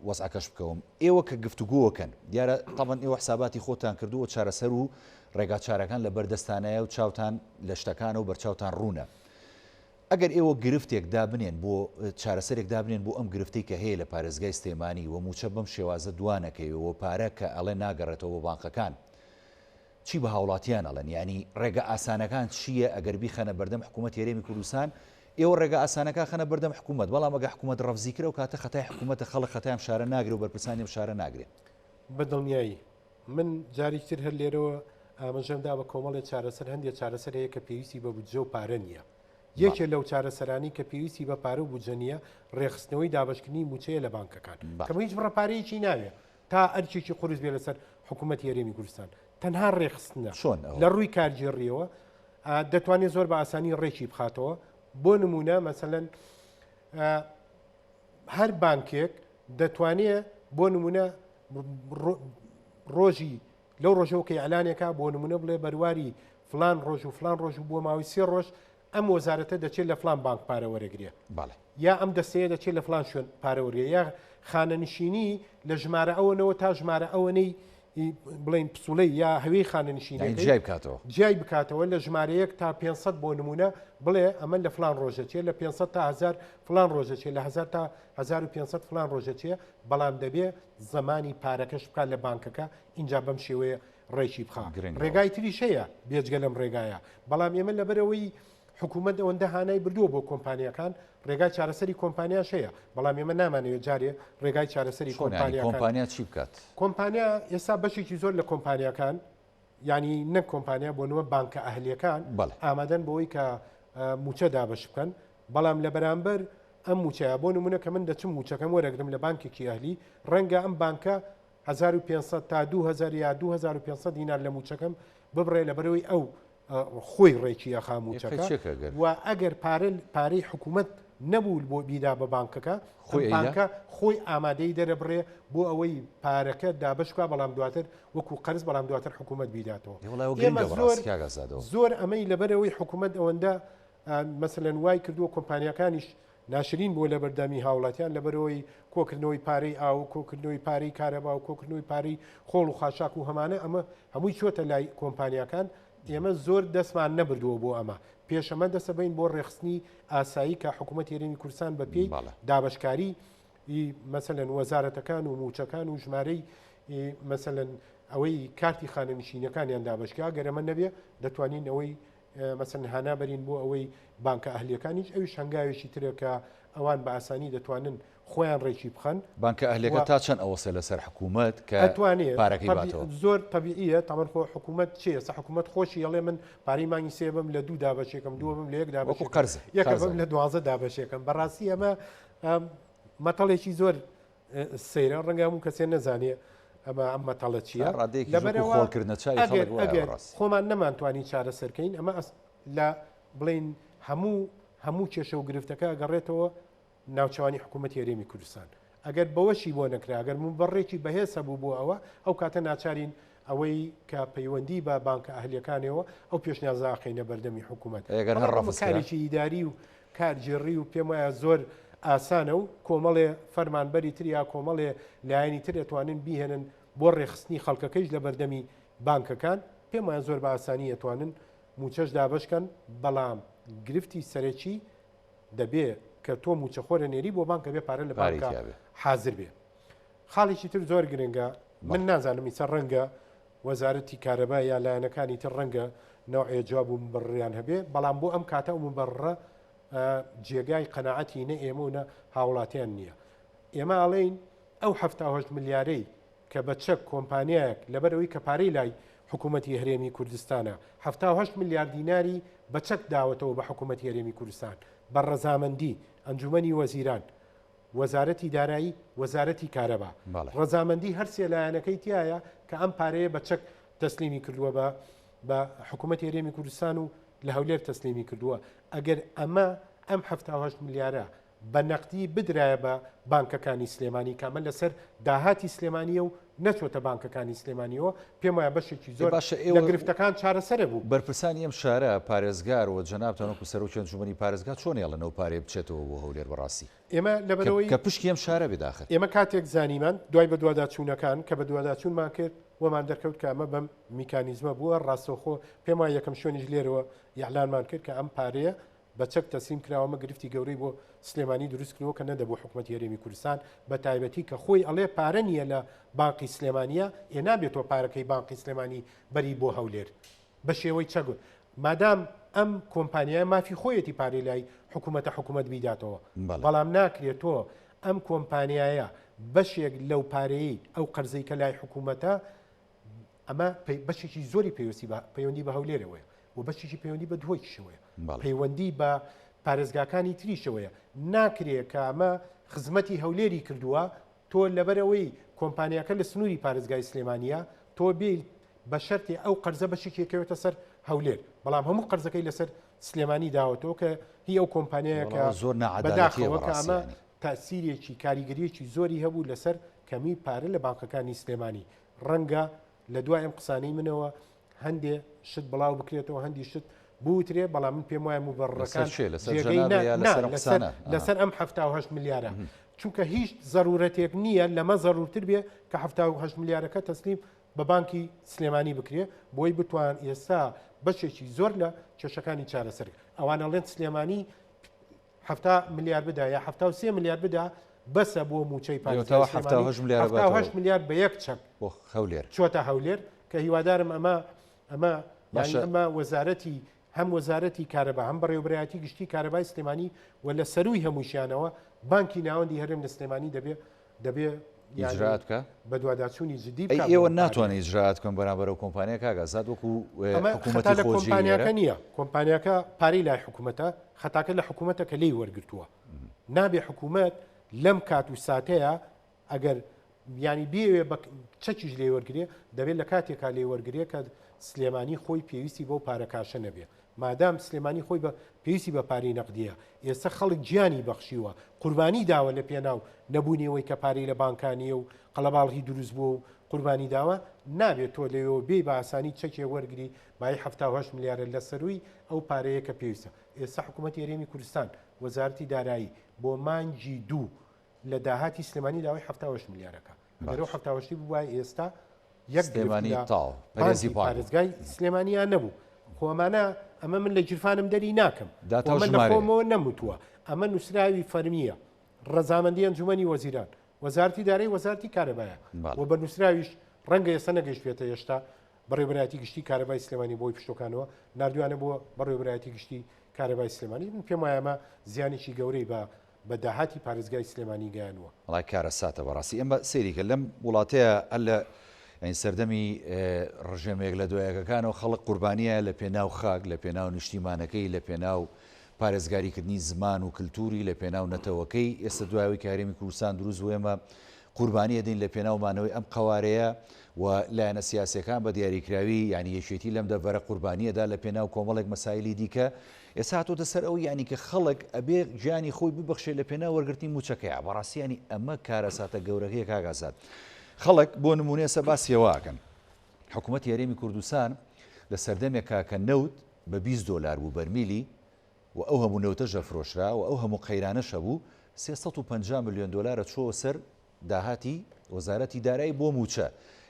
وەزعەکەش بکەوم ئێوە کە گفتوگۆکەن دیارە تەبەن ئێوە حساباتی خۆتان کردووە چارەسەر و ڕێگا چارەکان لە بەردەستانایە و چاوتان لە شتەکانە و بەرچاوتان ڕوونە ئەگەر ئێوە گرفتێک دابنێن بۆ چارەسەرێک دابنێن بۆ ئەم گرفتەی کە هەیە لە پارێزگای سلێمانی و مووچە بەم شێوازە دوانەکەوێ و پارە کە ئەڵێن ناگەڕێتەوە بۆ بانقەکان چی بە هاوڵاتیان ئەڵێن یانی ڕێگە ئاسانەکان چییە ئەگەر بیخەنە بەردەم حکوومەتی هەرێمی کوردستان ئێوە ڕێگە ئاسانەکان خەنە بەردەم حکوومەت بەڵام ئەگە حکوومەت ڕەفزی کرد ئەو کاتە خەتای حکوومەتە خەڵک خەتای ئەم شارە ناگرێ و بەرپرسانی ئەم شارە ناگرێ. بە دڵنیایی. من جارێکی تر هەر لێرەوە ئاماژەم دا بە کۆمەڵێ چارەسەر، هەندێ چارەسەر هەیە کە پێویستی بە بودجە و پارە نییە. یەکێ لەو چارەسەرانەی کە پێویستی بە پارە و بودجە نییە، ڕێکخستنەوەی دابەشکردنی مووچەیە لە بانکەکان. کە هیچ بڕە پارەیەکی ناوێ تا ئەرکێکی قورس بێ لەسەر حکوومەتی هەرێمی کوردستان. تەنها ڕێکخستنە. چۆن ئەوە؟ لە ڕووی کارگێڕییەوە دەتوانێ زۆر بە ئاسانی ڕێکی بخاتەوە. بۆ نموونە مەسەلەن هەر بانکێک دەتوانێ بۆ نموونە ڕۆژی لەو ڕۆژەوە کە ئیعلانێکا بۆ نمونە بڵێ بەرواری فلان ڕۆژ و فلان ڕۆژ و بۆ ماوەی سێ ڕۆژ ئەم وەزارەتە دەچێت لە فلان بانک پارە وەرەگرێ یا ئەم دەستەیە دەچێت لە فلان شوێن پارە وەرگێ یا خانەنشینی لە ژمارە ئەوەنەوە تا ژمارە ئەوەنەی بڵین پسوڵەی یا هەوی خانەنشینەکەی جیای بکاتەوە جیای بکاتەوە لە ژمارە یەک تا 500 بۆ نمونە بڵێ ئەمە لە فلان ڕۆژە چێ لە 500 تا 1000 فلان ڕۆژە چێ لە 1000 تا 1500 فلان ڕۆژە چێ بەڵام دەبێ زەمانی پارەکەش بکات لە بانکەکە ئینجا بەم شێوەیە ڕێکی بخا. ڕێگای تریش هەیە بێجگە لەم ڕێگایە، بەڵام ئێمە لەبەرئەوەی حکوومەت ئەوەندە هانای بردووە بۆ کۆمپانیاکان، ڕێگای چارەسەری کۆمپانیاش هەیە، بەڵام ئێمە نامانەوێت جارێ ڕێگای چارەسەری کۆمپانیاکان. کۆمپانیا چی بکات؟ کۆمپانیا ئێستا بەشێکی زۆر لە کۆمپانیاکان یانی نەک کۆمپانیا بۆ نموونە بانکە ئەهلیەکان ئامادەن بۆی کە مووچە دابەش بکەن، بەڵام لە بەرامبەر ئەم مووچەیە بۆ نموونە کە من دەچم مووچەکەم وەرەگرم لە بانکێکی ئەهلی، ڕەنگە ئەم بانکە 1500 تا 2000 یا 2500 دینار لە مووچەکەم ببڕێ لەبەرەوەی ئەو خۆی ڕێکی ئەخا مووچەکە و ئەگەر پارە پارەی حکوومەت نەبوو بۆ بیدا بە بانکەکە خۆی بانکە خۆی ئامادەی دەرەبڕێ بۆ ئەوەی پارەکە دابش بکا بەڵام دواتر وەکو قەرز بەڵام دواتر حکوومەت بیداتەوە زۆر ئەمەی لەبەرەوەی حکوومەت ئەوەندە مەسەلەن وای کردووە کۆمپانیاکانیش ناشرین بووە لەبەردەمی هاوڵاتیان لەبەرئەوەی کۆکردنەوەی پارەی ئاو و کۆکردنەوەی پارەی کارەبا و کۆکردنەوەی پارەی خۆڵ و خاشاک و هەمانە ئەمە هەمووی چۆتە لای کۆمپانیاکان ئێمە زۆر دەستمان نەبردووە بۆ ئەمە پێش ئەمە دەسەبەین بۆ ڕێخستنی ئاسایی کە حکوومەت هەرێمی کوردستان بە پێی دابەشکاری مەسەلەن وەزارەتەکان و موچەکان و ژمارەی مەسەلەن ئەوەی کارتی خانەنشینەکانیان دابشکا گەر ئەمە نەبێ دەتوانین ئەوەی مەسەلەن هانا بەرین بۆ ئەوەی بانکە ئەهلیەکانیش ئەویش هەنگاوێکی ترە کە ئەوان بە ئاسانی دەتوانن خۆیان ڕێکی بخەن. بانکە ئەهلیەکە تا چەند ئەوەستێ لەسەر حکوومەت کە پارەکەی باتەوە؟ زۆر تەبیعیە تەمەن خۆ حکوومەت چی ئێستا حکوومەت خۆشی ئەڵێ من پارەی مانگی سێ بم لە دوو دابەشێکم دووە بم لە یەک دابەشێکم قەرز یەکە بم لە دوازدە دابەشێکم بەڕاستی ئەمە مەتەڵێکی زۆر سەیرە ڕەنگە هەموو کەسێ نەزانێ ئەمە ئەم مەتەڵە چییە لەبەرەوە ئەگەر ئەگەر خۆمان نەمانتوانی چارەسەرکەین ئەمە لە بڵین هەموو هەموو کێشە و گرفتەکە گەڕێتەوە ناوچوانی حکوومەت هەرێمی کوردستان ئەگەر بەوەشی بۆ نەکرا ئەگەر مبڕێکی بەهێز هەبوو بۆ ئەوە ئەو کاتە ناچارین ئەوەی کە پەیوەندی بە بانکە ئەهلیەکانەوە ئەو پێشنیازاقینە بەردەمی حکوومەت ئەگەر هەر ڕەفزکارێکی ئیداری و کارگێڕی و پێم وایە زۆر ئاسانە و کۆمەڵێ فەرمانبەری تر یا کۆمەڵێ لایەنی تر ئەتوانن بیهێنن بۆ ڕێکخستنی خەڵکەکەیش لە بەردەمی بانکەکان پێم وایە زۆر بە ئاسانی ئەتوانن مووچەش دابەش کەن بەڵام گرفتی سەرەکی دەبێ کە تۆ مووچەخۆرە نێری بۆ بانکە بێ پارە لە بانکە حازر بێ خاڵێکی تر زۆر گرنگە من نازانم ئیسە ڕەنگە وەزارەتی کارەبا یا لایەنەکانی تر ڕەنگە نەوعێ جواب و مبەڕڕیان هەبێ، بەڵام بۆ ئەم کاتە ئەو مبەڕڕە جێگای قەناعەتی نە ئێمە و نە هاوڵاتیان نییە. ئێمە ئەڵێین ئەو 78 ملیارەی کە بە چەک کۆمپانیایەک لەبەر ئەوەی کە پارەی لای حکوومەتی هەرێمی کوردستانە 78 ملیار دیناری بە چەک داوەتەوە بە حکوومەتی هەرێمی کوردستان بە ڕەزامەندی ئەنجومەنی وەزیران وەزارەتی دارایی، وەزارەتی کارەبا. ڕەزامەندی هەر سێ لایەنەکەی تیایە کە ئەم پارەیە بە چەک تەسلیمی کردووە بە بە حکوومەتی هەرێمی کوردستان و لە هەولێر تەسلیمی کردووە. ئەگەر ئەمە ئەم 78 ملیارە بە نەقدی بدرایە بە بانکەکانی سلێمانی کە ئەمە لەسەر داهاتی سلێمانییە و نەچۆتە بانکەکانی سلێمانیەوە، پێم وایە بەشێکی زۆر باشە لە ئێوە گرفتەکان چارەسەرە بوو. بەرپرسانی ئەم شارە، پارێزگار و جەنابتان وەکو سەرۆکی ئەنجومەنی پارێزگا چۆن ئێڵن ئەو پارەیە بچێتەوە بۆ هەولێر بەڕاستی؟ ئێمە لەبەرئەوەی. کە پشکی ئەم شارە بێت ئاخر. ئێمە کاتێک زانیمان، دوای بەدواداچوونەکان، کە بەدواداچوونمان کرد، بۆمان دەرکەوت کە ئەمە بەم میکانیزمە بووە، ڕاستەوخۆ پێم وایە یەکەم شوێنیش لێرەوە ئیعلانمان کرد کە ئەم پارەیە بە چەک تەسلیم کراوە، ئەمە گرفتی گەورەی بۆ سلێمانی دروست کردووە کە نەدەبوو حکومەتی هەرێمی کوردستان بە تایبەتی کە خۆی ئەڵێ پارە نییە لە بانقی سلێمانییە، ئێ نابێت تۆ پارەکەی بانقی سلێمانی بەری بۆ هەولێر بە شێوەی چەک مادام ئەم کۆمپانیایە مافی خۆیەتی پارەی لای حکومەتە حکومەت بیداتەوە بەڵام ناکرێت تۆ ئەم کۆمپانیایە بەشێک لەو پارەیەی ئەو قەرزەی کە لای حکومەتە ئەمە بەشێکی زۆری پێویستی بە پەیوەندی بە هەولێرەوەیە و بەشێکی پەیوەندی بە دهۆکیشەوەیە پەیوەندی بە پارێزگاکانی تریشەوەیە ناکرێ کە ئەمە خزمەتی هەولێری کردووە تۆ لەبەرئەوەی کۆمپانیاکە لە سنووری پارێزگای سلێمانییە تۆ بێیت بە شەرتێ ئەو قەرزە بەشێکی ئەکەوێتە سەر هەولێر بەڵام هەموو قەرزەکەی لەسەر سلێمانی داوەتەوە کە هی ئەو کۆمپانیایە کە وەڵا زۆر ناعەدالەتیە بەداخەوە کە بەڕاستی ئەمە یانی. تاسیرێکی کاریگەریەکی زۆری هەبوو لەسەر کەمی پارە لە بانقەکانی سلێمانی ڕەنگە. لە دوای ئەم قسانەی منەوە هەندێ شت بڵاو بکرێتەوە هەندی شت بوترێ بەڵام من پێم وایە موبەڕڕەکان جێگەی لەسەر لەسەر ئەم 78 ملیارە چونکە هیچ زەرورەتێک نییە لەمە زەرورتر بێ کە 78 ملیارەکە تەسلیم بە بانکی سلێمانی بکرێ بۆی بتوان ئێستا بەشێکی زۆر لە کێشەکانی چارەسەر ئەوان ئەڵێن سلێمانی 70 ملیار بدا یا 73 ملیار بدا بەسە بۆ موچەی پارێزگای سلێمانی 78 ملیار بە یەک چەک بۆ هەولێر چۆتە هەولێر کە هیوادارم ئەمە ئەمە یانی ئەمە وەزارەتی هەم وەزارەتی کارەبا هەم بەڕێوەبەرایەتی گشتی کارەبای سلێمانی و لە سەرووی هەمووشیانەوە بانکی ناوەندی هەرێم لە سلێمانی دەبێ دەبێ ئیجرات بکە بەدواداچوونی جدی بکات ئەی ئێوە ناتوانن ئیجرات بکەن بەرامبەر ئەو کۆمپانیا کاک ئازاد وەکو حکوومەتی لە کۆمپانیاکە نییە کۆمپانیاکە پارەی لای حکوومەتە خەتاکە لە حکوومەتە کە لێی وەرگتووە نابێ حکوومەت لەم کات و ساتەیە ئەگەر یانی بیەوێ بە چەکیش لێی وەرگرێ دەبێت لە کاتێکا لێی وەرگرێ کە سلێمانی خۆی پێویستی بەو پارە کاشە نەبێ مادام سلێمانی خۆی بە پێویستی بە پارەی نەقدیە ئێستا خەڵک گیانی بەخشیوە قوربانی داوە لە پێناو نەبوونی ئەوەی کە پارەی لە بانکا نییە و قەڵەباڵغی دروست بووە و قوربانی داوە نابێت تۆ لەوێوە بێی بە ئاسانی چەکێک وەرگری بایی 78 ملیارە لە سەرووی ئەو پارەیە کە پێویستە ئێستا حکوومەتی هەرێمی کوردستان وەزارەتی دارایی بۆ مانگی دوو لە داهاتی سلێمانی داوای 78 ملیارەکە ئەگەر ئەو 78 بووایە ئێستا یەک سلێمانی تاو پارێزی پارێزگای سلێمانیان نەبوو خۆ ئەمانە ئەمە من لە گیرفانم دەری ناکەم من لە خۆمەوە نەموتووە ئەمە نووسراوی فەرمیە ڕەزامەندی ئەنجومەنی وەزیران وەزارتی دارایی وەزارتی کارەبایە و بە نووسراویش ڕەنگە ئێستا نەگەیشتێتە هێشتا بەڕێوەبەرایەتی گشتی کارەبای سلێمانی بۆی پشتۆکانەوە نردویانە بۆ بەڕێوەبەرایەتی گشتی کارەبای سلێمانی من پێم وایە ئەمە زیانێکی گەورەی بە بە داهاتی پارێزگای سلێمانی گەیانووە. وەڵای کارەساتە بەڕاستی ئێمە سەیری کە لەم وڵاتەیە هەر لە یانی سەردەمی ڕژێمە یەک لە دوایەکەکانەوە خەڵک قوربانیە لە پێناو خاک لە پێناو نیشتیمانەکەی لە پێناو پارێزگاریکردنی زمان و کلتوری لە پێناو نەتەوەکەی ئێستا دوایەوەی کە هەرێمی کوردستان دروست بوو ئێمە قوربانی ئەدەین لە پێناو مانەوەی ئەم قەوارەیە و لایەنە سیاسیەکان بە دیاریکراوی یانی یەکێتی لەم دەڤەرە قوربانی ئەدا لە پێناو کۆمەڵێک مەسایلی دیکە ئێستا هاتۆتە سەر ئەوەی یانی کە خەڵک ئەبێ گیانی خۆی ببەخشێ لە پێناو وەرگرتنی مووچەکەیا بەڕاستی یانی ئەمە کارەساتە گەورەکەیە کاک ئازاد خەڵک بۆ نموونە ئێستا باسی ئەوە ئەکەن حکوومەتی هەرێمی کوردستان لە سەردەمێکا کە نەوت بە 20 دۆلار بوو بەرمیلی و ئەو هەموو نەوتەش ئەفرۆشرا و ئەو هەموو قەیرانەش هەبوو 350 ملیۆن دۆلارە چۆوە سەر داهاتی وەزارەتی دارایی بۆ مووچە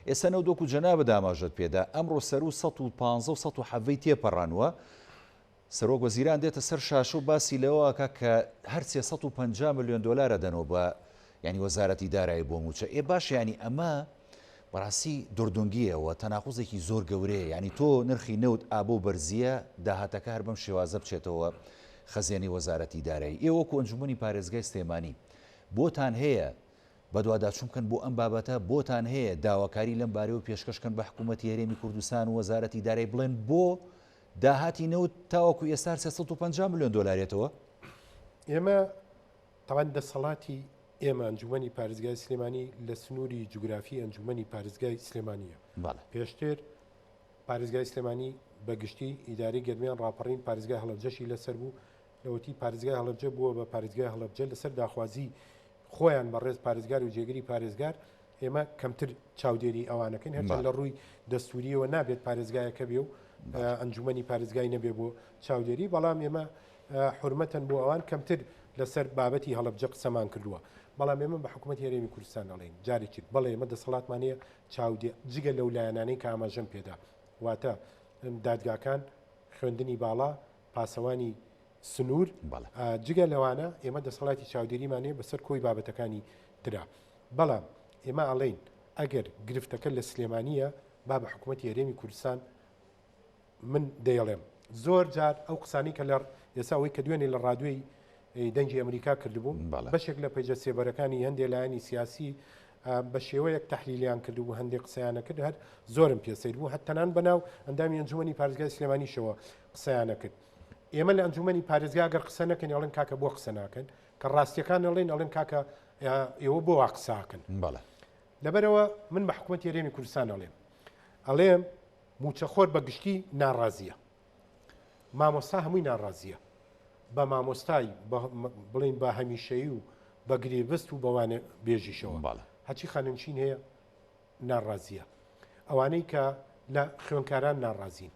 ئێستا نەوت وەکو جەنابت ئاماژەت پێدا ئەمڕۆ سەروو 115 و 117 تێپەڕانووە سەرۆک وەزیران دێتە سەر شاشە و باسی لەوە ئەکا کە هەر 350 ملیۆن دۆلار ئەدەنەوە بە یانی وەزارەتی دارایی بۆ مووچە ئێ باشە یانی ئەمە بەڕاستی دڕدونگییە و تەناقوزێکی زۆر گەورەیە یانی تۆ نرخی نەوت ئا بەو بەرزییە داهاتەکە هەر بەم شێوازە بچێتەوە خەزێنەی وەزارەتی دارایی ئێوە وەکو ئەنجومەنی پارێزگای سلێمانی بۆتان هەیە بەدواداچوون بکەن بۆ ئەم بابەتە، بۆتان هەیە داواکاری لەم بارەیەوە پێشکەش کەن بە حکوومەتی هەرێمی کوردستان و وەزارەتی دارایی بڵێن بۆ داهاتی نەوت تاوەکو ئێستا هەر 350 ملیۆن دۆلار یەتەوە؟ ئێمە تاوان دەسەڵاتی ئێمە ئەنجومەنی پارێزگای سلێمانی لە سنووری جوگرافی ئەنجومەنی پارێزگای سلێمانیە پێشتر پارێزگای سلێمانی بە گشتی ئیداری گەرمیان ڕاپەڕین پارێزگای هەڵەبجەشی لەسەر بوو لەوەتی پارێزگای هەڵەبجە بووە بە پارێزگای هەڵەبجە لەسەر داخوازی خۆیان بەڕێز پارێزگار و جێگری پارێزگار ئێمە کەمتر چاودێری ئەوانەکەین هەرچەند لە ڕووی دەستوریەوە نابێت پارێزگایەکە بێ و ئەنجومەنی پارێزگای نەبێ بۆ چاودێری بەڵام ئێمە حرمەتەن بۆ ئەوان کەمتر لەسەر بابەتی هەڵەبجە قسەمان کردووە بەڵام ئێمە بە حکوومەت هەرێمی کوردستان ئەڵێین جارێکی بەڵێ ئێمە دەسەڵاتمان هەیە چاودێ جگە لەو لایەنانەی کە ئاماژەم پێدا واتە دادگاکان خوێندنی باڵا پاسەوانی سنوور، جگە لەوانە ئێمە دەسەڵاتی چاودێریمان هەیە بەسەر کۆی بابەتەکانی ترا. بەڵام ئێمە ئەڵێین ئەگەر گرفتەکە لە سلێمانییە با بە حکوومەتی هەرێمی کوردستان من دەیڵێم زۆر جار ئەو قسانەی کە لە ئێستا ئەوەی کە دوێنێ لە ڕادیۆی دەنگی ئەمریکا کردبووم بەشێک لە پەیجە سێبەرەکانی هەندێک لایەنی سیاسی بە شێوەیەک تەحلیلیان کرد و هەندێک قسەیانە کرد هەر زۆرم پێ سەیر بوو هەتەنان بەناو ئەندامی ئەنجومەنی پارێزگای سلێمانیشەوە قسەیانە کرد ئێمە لە ئەنجومەنی پارێزگا گەر قسە نەکەن ئەڵێن کاکە بۆ قسە ناکەن کە ڕاستیەکان ئەڵێن ئەڵێن کاکە ئێوە بۆ وا قساکەن بەڵێ لەبەرەوە من بە حکوومەت هەرێمی کوردستان ئەڵێم ئەڵێم موچەخۆر بە گشتی ناڕازیە مامۆستا هەمووی ناڕازیە بە مامۆستای بڵین بە هەمیشەیی و بە گرێبست و بەوانە بێژیشەوە هەچی خانەنشین هەیە ناڕازیە. ئەوانەی کە لە خوێنکاران ناڕازین،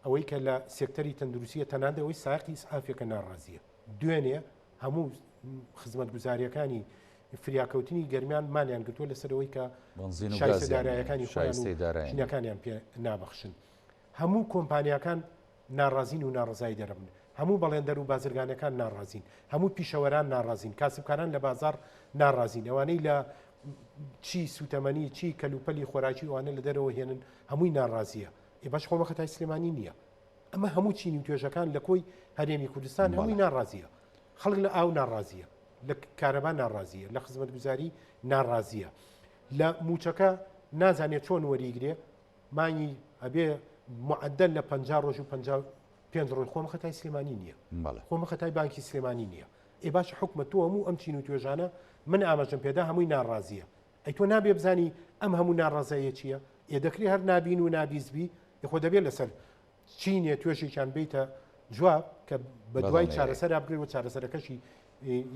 ئەوەی کە لە سێکتەری تەندروستیە تەنانەت ئەوەی سایەقی ئیسعافێکە ناڕازیە. دوێنێ هەموو خزمەتگوزاریەکانی فریاکەوتنی گەرمیان مانیان گرتووە لەسەر ئەوەی کە بەنزین و شایستە گازیان نییە، دارایەکانی خۆیان و شایستەی دارایان نییە. ژنەکانیان پێ نابەخشن. هەموو کۆمپانیاکان ناڕازین و ناڕەزایی دەرەبن. هەموو بەڵێندەر و بازرگانەکان ناڕازین. هەموو پیشەوەران ناڕازین. کاسبکاران لە بازاڕ ناڕازین. ئەوانەی لە چی سوتەمەنی، چی کەلوپەلی خۆراکی ئەوانە لە دەرەوە هێنن هەمووی ناڕازیە. ئێ باش خۆ ئەمە خەتای سلێمانی نییە. ئەمە هەموو چین و توێژەکان لە کۆی هەرێمی کوردستان هەمووی ناڕازیە. خەڵک لە ئاو ناڕازیە، لە کارەبا ناڕازیە، لە خزمەتگوزاری ناڕازیە. لە مووچەکە نازانێت چۆن وەریگرێ، مانگی ئەبێ معدل لە 50 ڕۆژ و 55 ڕۆژ خۆم خەتای سلێمانی نییە خۆم خەتای بانکی سلێمانی نییە ئێ باش حکومە تۆ هەموو ئەم چین و توێژانە من ئاماژەم پێدا هەمووی ناڕازیە ئەی تۆ نابێ بزانی ئەم هەموو ناڕازاییە چییە ئێ دەکرێ هەر نابین و نابیزبی خۆ دەبێت لەسەر چینێ توێژێکیان بیتە جواب کە بە دوای چارەسەرا بگرێ و چارەسەرەکەشی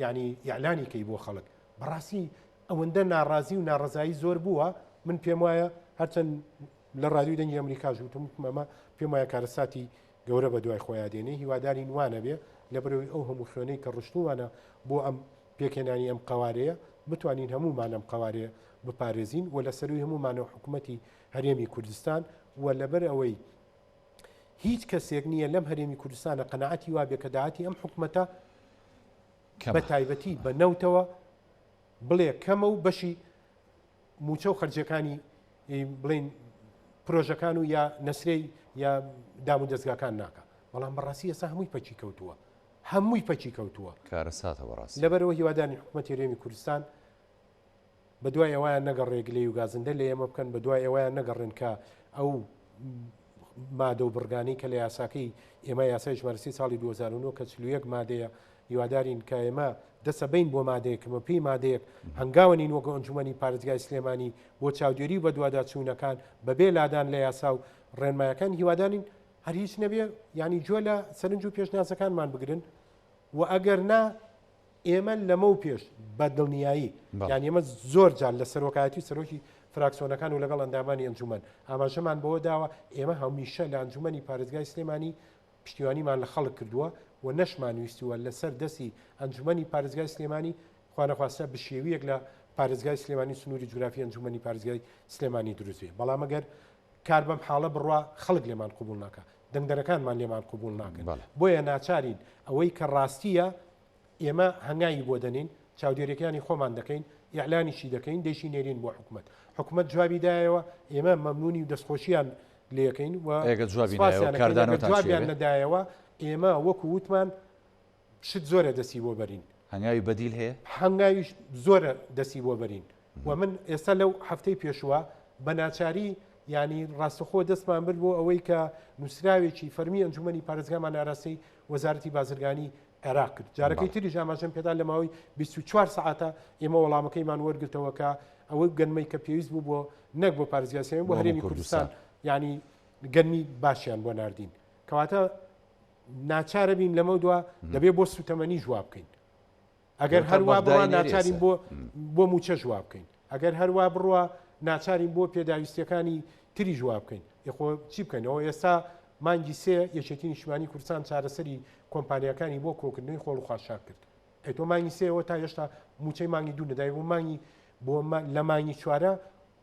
ینی یعلانی کەی بۆ خەڵک بەڕاستی ئەوەندە ناڕازی و ناڕەزایی زۆر بووە، من پێم وایە هەرچەند لە ڕادیۆی دەنگی ئەمریکاش وتم وتم ئەمە پێم وایە کارەساتی گەورە بە دوای خۆیا دێنێ، هیوادارین وا نەبێ، لەبەرئەوەی ئەو هەموو خوێنەی کە ڕشتوومانە بۆ ئەم پێکهێنانی ئەم قەوارەیە، بتوانین هەموومان ئەم قەوارەیە بپارێزین و لە سەرووی هەموومانەوە حکومەتی هەرێمی کوردستان و لەبەر ئەوەی هیچ کەسێک نییە لەم هەرێمی کوردستانە قەناعەتی وابێ کە داهاتی ئەم حکومەتە بە تایبەتی بە نەوتەوە بڵێ کەمە و بەشی مووچە و خەرجیەکانی بڵین پرۆژەکان و یا نەسرەی یا دام و دەستگاکان ناکە بەڵام بەڕاستی ئێستا هەمووی پەکی کەوتووە هەمووی پەکی کەوتووە کارەساتە بەڕاستی لەبەرەوە هیوادانی حکوومەت هەرێمی کوردستان بە دوای ئەویان نەگەڕێ گلەی و گازندە لە ئێمە بکەن بە دوای ئەویان نەگەڕێن کە ئەو مادە و بڕگانەی کە لە یاساکەی ئێمە یاسای ژمارە سێی ساڵی 2009 کە 41 مادەیە هیوادارین کە ئێمە دەسەبەین بۆ مادەیەک بە پێی مادەیەک هەنگاوەنین وەکو ئەنجومەنی پارێزگای سلێمانی بۆ چاودێری و بەدواداچوونەکان بەبێ لادان لە یاسا و ڕێنمایەکان هیوادارین هەر هیچ نەبێ یانی گوێ لە سەرنج و پێشنیازەکانمان بگرن و ئەگەر نا ئێمە لەمەو پێش بە دڵنیایی یان ئێمە زۆر جار لە سەرۆکایەتی و سەرۆکی فراکسۆنەکان و لەگەڵ ئەندامانی ئەنجومەن ئاماژەمان بەوە داوە ئێمە هەمیشە لە ئەنجومەنی پارێزگای سلێمانی پشتیوانیمان لە خەڵک کردووە و نەشمانویستووە لەسەر دەستی ئەنجومەنی پارێزگای سلێمانی خوانەخواستە بشێویەک لە پارێزگای سلێمانی سنووری جوگرافی ئەنجومەنی پارێزگای سلێمانی دروست بێ بەڵام ئەگەر کار بەم حاڵە بڕوا خەڵک لێمان قبوڵ ناکا دەنگدەرەکانمان لێمان قبوڵ ناکەن بۆیە ناچارین ئەوەی کە ڕاستیە ئێمە هەنگاوی بۆ دەنین چاودێریەکانی خۆمان دەکەین ئیعلانیشی دەکەین دەیشی نێرین بۆ حکومەت حکومەت جوابی دایەوە ئێمە مەمنونی و دەستخۆشیان لەکەین و ئەگەر جوابی نایەوە کاردانەوەتان چییە جوابیان نەدایەوە ئێمە وەکو وتمان شت زۆرە دەستی بۆ بەرین. هەنگاوی بەدیل هەیە؟ هەنگاوی زۆرە دەستی بۆ بەرین و من ئێستا لەو هەفتەی پێشووە بە ناچاری یانی ڕاستەخۆ دەستمان برد بۆ ئەوەی کە نووسراوێکی فەرمی ئەنجومەنی پارێزگامان ئاراستەی وەزارەتی بازرگانی عێراق کرد جارەکەی تریش ئاماژەم پێدا لە ماوەی 24 سەعاتە ئێمە وەڵامەکەیمان وەرگرتەوە کە ئەوەی گەنمەی کە پێویست بوو بۆ نەک بۆ پارێزگای سلێمانی بۆ هەرێمی کوردستان یانی گەنمی باشیان بۆ ناردین کەواتە ناچارە بین لەمە دوا دەبێ بۆ سوتەمەنی جواب بکەین ئەگەر هەروە بڕوا ناچارین بۆ بۆ موچە جواب بکەین ئەگەر هەروە بڕوا ناچارین بۆ پێداویستیەکانی تری جواب بکەین یخۆ چی بکەینەوە ئێستا مانگی سێ یەکێتی نیشتمانی کوردستان چارەسەری کۆمپانیاکانی بۆ کۆکردنەوەی خۆڵ و خاشاک کرد ئەی تۆ مانگی سێەوە تا هێشتا موچەی مانگی دوو نەدای بۆ مانگی بۆ لە مانگی چوارە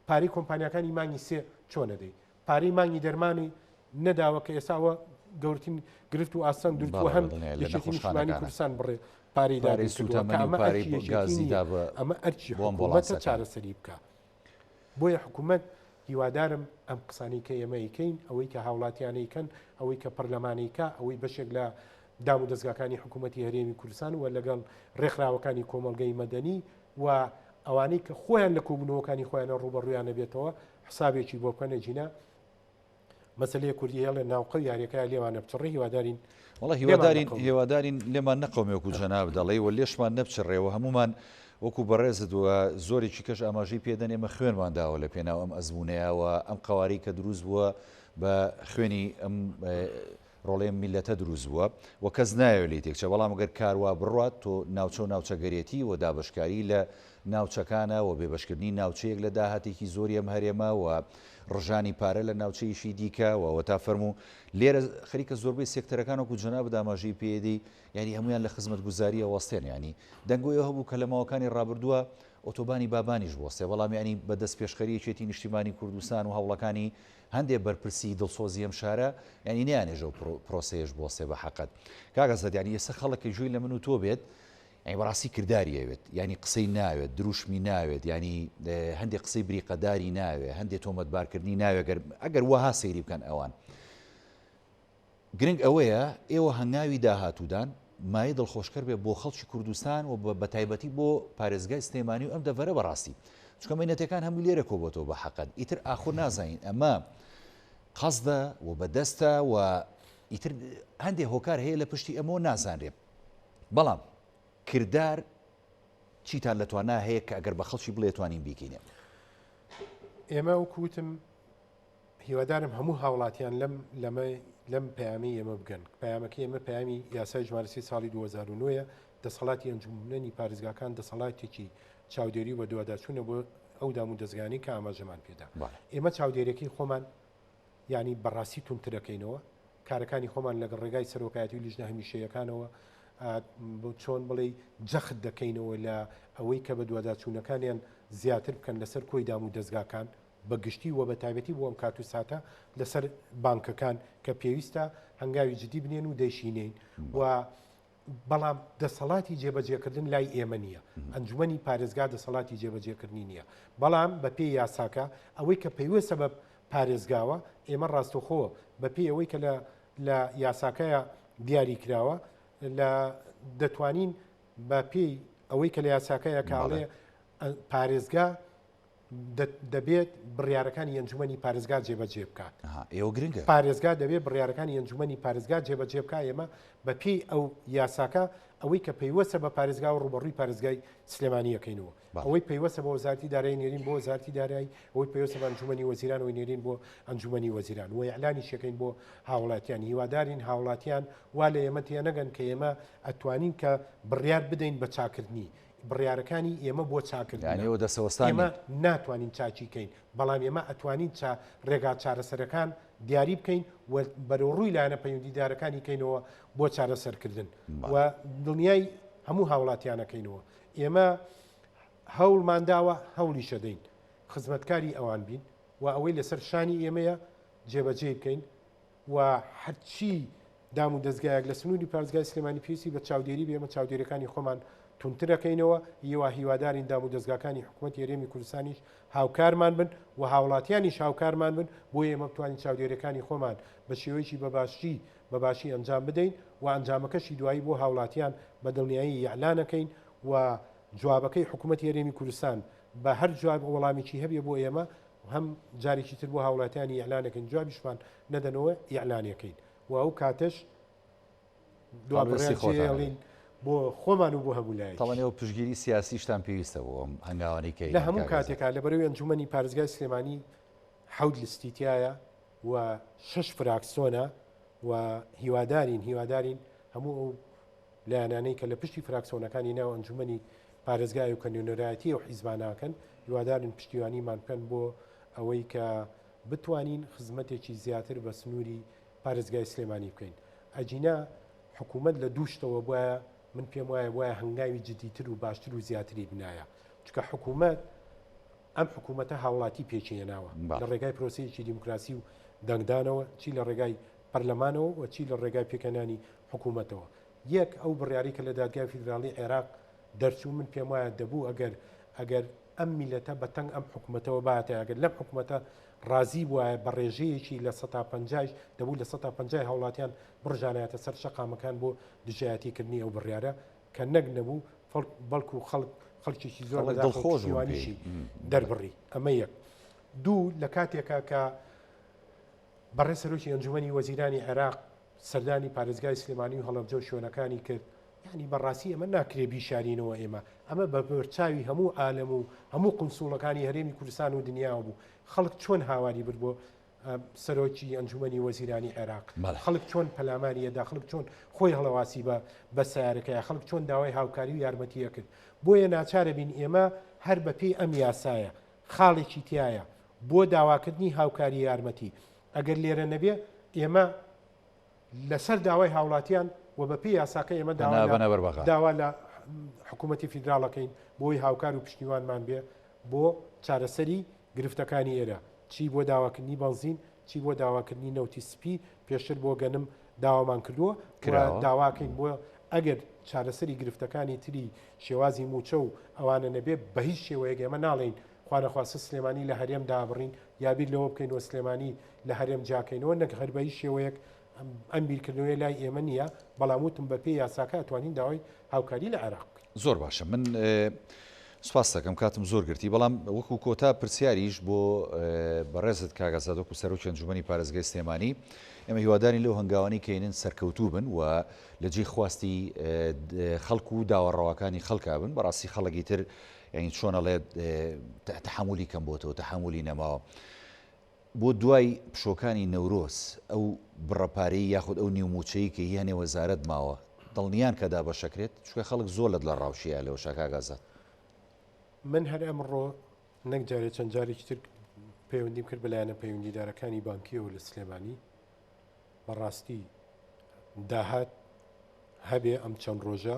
پارەی کۆمپانیاکانی مانگی سێ چۆن ئەدەی؟ پارەی مانگی دەرمانی نەداوە کە ئێستا ئەوە گەورترین گرفت و ئاستەنگ دروست بووە هەم یەکێتی نیشتمانی کوردستان بڕێ پارەی دابین کردووە کە ئەمە ئەرکی یەکێتی نییە ئەمە ئەرکی حکوومەتە چارەسەری بکا بۆیە حکوومەت هیوادارم ئەم قسانەی کە ئێمە ئەیکەین ئەوەی کە هاوڵاتیان ئەیکەن ئەوەی کە پەرلەمان ئەیکا ئەوەی بەشێک لە دام و دەزگاکانی حکوومەتی هەرێمی کوردستان و لەگەڵ ڕێکخراوەکانی کۆمەڵگەی مەدەنی و ئەوانەی کە خۆیان لە کۆبوونەوەکانی خۆیانە ڕووبەڕوویان نەبێتەوە حسابێکی بۆ بکەن ئەگینا مەسەلەیە کوردی هێڵێ ناوقە و یاریەکە لێمان نەپچڕێ هیوادارین وەڵا هیوادارین هیوادارین لێمان نەقەومێ وەکو جەناب دەڵێی و لێشمان نەپچڕێ و هەموومان وەکو بەڕێزت و زۆرێکی کەش ئاماژەی پێدەن ئێمە خوێنمان داوە لە پێناو ئەم ئەزموونەیە و ئەم قەوارەی کە دروست بووە بە خوێنی ئەم. ڕۆڵەی ئەم میللەتە دروست بووە و کەس نایەوێت لێی تێکچێ بەڵام گەر کار وا بڕوات تۆ ناوچە و ناوچەگەرێتی و دابەشکاری لە ناوچەکانە و بێبەشکردنی ناوچەیەک لە داهاتێکی زۆری ئەم هەرێمە و ڕژانی پارە لە ناوچەیەکی دیکە و ئەوەتا فەرموو لێرە خەریکە زۆربەی سێکتەرەکان وەکو جەنابت ئاماژەی پێدەی یانی هەمویان لە خزمەتگوزاریە وەستێن یانی دەنگۆی ئەوە هەبوو کە لە ماوەکانی ڕابردووە ئۆتۆبانی بابانیش بوەستێ بەڵام یانی بە دەستپێشخەری یەکێتی نیشتیمانی کوردستان و هەوڵەکانی هەندێ بەرپرسی دڵسۆزی ئەم شارە یانی نەیانێژە و پرۆسەیەش بوەستێ بە حەقەت کاک ئەسەد یانی ئێستا خەڵک کە گوێی لە من و تۆ بێت یانی بەڕاستی کرداری ئەوێت یانی قسەی ناوێت دروشمی ناوێت یانی هەندێک قسەی بریقەداری ناوێ هەندێک تۆمەتبارکردنی ناوێ گەر ئەگەر وەها سەیری بکەن ئەوان گرنگ ئەوەیە ئێوە هەنگاوی داهاتوودان مایەی دڵخۆشکەر بێت بۆ خەڵکی کوردستان و بەتایبەتی بۆ پارێزگای سلێمانی و ئەم دەڤەرە بەڕاستی چونکە مەینەتەکان هەمووی لێرە کۆبۆتەوە بە حەقەت ئیتر ئاخۆ نازانین ئەمە قەزدە و بەدەستە و ئیتر هەندێک هۆکار هەیە لە پشتی ئەمەوە نازانرێ بەڵام کردار چیتان لە توانا هەیە کە ئەگەر بە خەڵکی بڵێ توانین بیکەینێ؟ ئێمە وەکو وتم هیوادارم هەموو هاوڵاتیان لەم لەمە لەم پەیامی ئێمە بگەن پەیامەکەی ئێمە پەیامی یاسای ژمارە سێ ساڵی 2009 ە دەسەڵاتی ئەنجومەنی پارێزگاکان دەسەڵاتێکی چاودێری و بەدواداچوونە بۆ ئەو دام و دەزگانی کە ئاماژەمان پێدا ئێمە چاودێریەکەی خۆمان یعنی بەڕاستی توندترەکەینەوە کارەکانی خۆمان لەگەڵ ڕێگای سەرۆکایەتی و لیژنە هەمیشەیەکانەوە چۆن بڵێ جەخت دەکەینەوە لە ئەوەی کە بەدواداچوونەکانیان زیاتر بکەن لەسەر کۆی دام و دەزگاکان بە گشتی و بە تایبەتی بۆ ئەم کات و ساتە لەسەر بانکەکان کە پێویستە هەنگاوی جدی بنێن و دەیشینین و بەڵام دەسەڵاتی جێبەجێکردن لای ئێمە نییە ئەنجومی پارێزگا دەسەڵاتی جێبەجێکردنی نییە بەڵام بە پێی یاساکە ئەوەی کە پەیوەستە بە پارێزگاوە ئێمە ڕاستەوخۆ بە پێی ئەوەی کە لە لە یاساکەیە دیاری کراوە لە دەتوانین بە پێی ئەوەی کە لە یاساکەیە کاڵێ پارێزگا دەبێت بڕیارەکانی ئەنجومەنی پارێزگا جێبەجێ بکات. ئێوە گرنگە. پارێزگا دەبێت بڕیارەکانی ئەنجومەنی پارێزگا جێبەجێ بکات، ئێمە بەپێی ئەو یاساکە ئەوەی کە پەیوەستە بە پارێزگاوە ڕووبەڕووی پارێزگای سلێمانی ئەکەینەوە، ئەوەی پەیوەستە بە وەزارەتی دارایی نێرین بۆ وەزارەتی دارایی، ئەوەی پەیوەستە بە ئەنجومەنی وەزیران ئەوەی نێرین بۆ ئەنجومەنی وەزیران و ئیعلانیش ئەکەین بۆ هاوڵاتیان. هیوادارین هاوڵاتیان وا لە ئێمە تێنەگەن کە ئێمە ئەتوانین کە بڕیار بدەین بە چاکردنی بڕیارەکانی ئێمە بۆ چاکردنە. یانی ئێوە دەستەوەستان ئێمە نین. ناتوانین چاکی کەین، بەڵام ئێمە ئەتوانین چا ڕێگا چارەسەرەکان دیاری بکەین و بەرەو ڕووی لایەنە پەیوەندیدارەکانی کەینەوە بۆ چارەسەرکردن و دڵنیای هەموو هاوڵاتیان ئەکەینەوە. ئێمە هەوڵمان داوە، هەوڵیشەدەین خزمەتکاری ئەوان بین و ئەوەی لەسەر شانی ئێمەیە جێبەجێی بکەین. و هەرچی دام و دەزگایەک لە سنووری پارێزگای سلێمانی پێویستی بە چاودێری بێ ئێمە چاودێریەکانی خۆمان توندتر ئەکەینەوە یوا هیوادارین دام و دەزگاکانی حکوومەتی هەرێمی کوردستانیش هاوکارمان بن و هاوڵاتیانیش هاوکارمان بن بۆ ئێمە بتوانین چاودێریەکانی خۆمان بە شێوەیەکی بە باشی بە باشی ئەنجام بدەین و ئەنجامەکەشی دوایی بۆ هاوڵاتیان بە دڵنیایی ئیعلانەکەین و جوابەکەی حکوومەتی هەرێمی کوردستان بە هەر جواب وەڵامێکی هەبێ بۆ ئێمە هەم جارێکی تر بۆ هاوڵاتیانی ئیعلانەکەین جوابیشمان نەدەنەوە ئیعلانەکەین و ئەو کاتەش دوا هەڵوێستی بڕیار خۆتان جێهێڵین بۆ خۆمان و بۆ هەموو لایەکیش. تەڵەن ئێوە پشتگیری سیاسیشتان پێویستە بۆ ئەم هەنگاوانەی کە لە ئەینێن هەموو کاک ئازاد؟ کاتێکا لەبەرەوەی ئەنجومەنی پارێزگای سلێمانی حەوت لستی تیایە و شەش فراکسۆنە و هیوادارین هیوادارین هەموو ئەو لایەنانەی کە لە پشتی فراکسۆنەکانی ناو ئەنجومەنی پارێزگای و کە نوێنەرایەتی ئەو حیزبانە ئەکەن، هیوادارین پشتیوانیمان بکەن بۆ ئەوەی کە بتوانین خزمەتێکی زیاتر بە سنووری پارێزگای سلێمانی بکەین. ئەگینا حکوومەت لە دوو شتەوە بوایە من پێم وایە بوایە هەنگاوی جدیتر و باشتر و زیاتری بنایە، چونکە حکوومەت ئەم حکوومەتە هاوڵاتی پێکهێناوە لە ڕێگای پرۆسەیەکی دیموکراسی و دەنگدانەوە، چی لە ڕێگای پەرلەمانەوە و چی لە ڕێگای پێکهێنانی حکوومەتەوە. یەک، ئەو بڕیارەی کە لە دادگای فیدراڵی عێراق دەرچوو، من پێم وایە دەبوو ئەگەر ئەگەر ئەم میللەتە بە تەنگ ئەم حکومەتەوە باتایە، ئەگەر لەم حکومەتە ڕازی بوایە بە ڕێژەیەکی لە سەتا پەنجایش، دەبوو لە سەتا پەنجای هاوڵاتیان بڕژانایەتە سەر شەقامەکان بۆ دژایەتی کردنی ئەو بڕیارە کە نەک نەبوو بەڵکو خەڵک خەڵکێکی زۆر خەڵک بەداخەوە دڵخۆش بوون پێی. پشتیوانیشی دەربڕی. ئەمە یەک. دوو، لە کاتێکا کە بەڕێز سەرۆکی ئەنجومەنی وەزیرانی عێراق سەردانی پارێزگای سلێمانی و هەڵەبجە و شوێنەکانی کرد، یانی بەڕاستی ئەمە ناکرێ بیشارینەوە ئێمە ئەمە بە بەرچاوی هەموو عالەم و هەموو قونسوڵەکانی هەرێمی کوردستان و دنیاوە بوو خەڵک چۆن هاواری برد بۆ سەرۆکی ئەنجومەنی وەزیرانی عێراق، خەڵک چۆن پەلاماری ئەدا، خەڵک چۆن خۆی هەڵەواسی بە بە سەیارەکەیا، خەڵک چۆن داوای هاوکاری و یارمەتی ئەکرد. بۆیە ناچارە بین ئێمە هەر بە پێی ئەم یاسایە خاڵێکی تیایە بۆ داواکردنی هاوکاری یارمەتی ئەگەر لێرە نەبێ ئێمە لەسەر داوای هاوڵاتیان و بە پێی یاساکە ئێمە داوا لە حکوومەتی فیدراڵەکەین بۆی هاوکار و پشتیوانمان بێ بۆ چارەسەری گرفتەکانی ئێرە چی بۆ داواکردنی بەنزین چی بۆ داواکردنی نەوتی سپی پێشتر بۆ گەنم داوامان کردووە داواکەین بۆ ئەگەر چارەسەری گرفتەکانی تری شێوازی موچە و ئەوانە نەبێ بە هیچ شێوەیەک ئێمە ناڵێین خوانەخواستە سلێمانی لە هەرێم دابڕین یا بیر لەوە بکەینەوە سلێمانی لە هەرێم جیاکەینەوە نەک هەر بە هیچ شێوەیەک ئەم بیرکردنەوەیە لای ئێمە نییە بەڵام وتم بە پێی یاساکە ئەتوانین داوای هاوکاری لە عێراق بکەین. زۆر باشە من سوپاست دەکەم کاتم زۆر گرتی بەڵام وەکو کۆتا پرسیاریش بۆ بەڕێزت کاک ئازاد وەکو سەرۆکی ئەنجومەنی پارێزگای سلێمانی ئێمە هیوادارین لەو هەنگاوانەی کە ئێنن سەرکەوتوو بن و لە جێی خواستی خەڵک و داوا ڕەواکانی خەڵکا بن بەڕاستی خەڵکی تر یعنی چۆن ئەڵێ تەحەمولی کەم بۆتەوە تەحەمولی نەماوە بۆ دوای پشۆکانی نەورۆز ئەو بڕە پارەی یاخود ئەو نیو موچەی کە هی هەنێ وەزارەت ماوە دڵنیان کە دابەشەکرێت چونکە خەڵک زۆر لە دڵە ڕاوشیە لەوەشا کاک ئازاد. من هەر ئەمڕۆ نەک جارێ چەند جارێکی تر پەیوەندیم کرد بە لایەنە پەیوەندیدارەکانی بانکیەوە لە سلێمانی بەڕاستی داهات هەبێ ئەم چەند ڕۆژە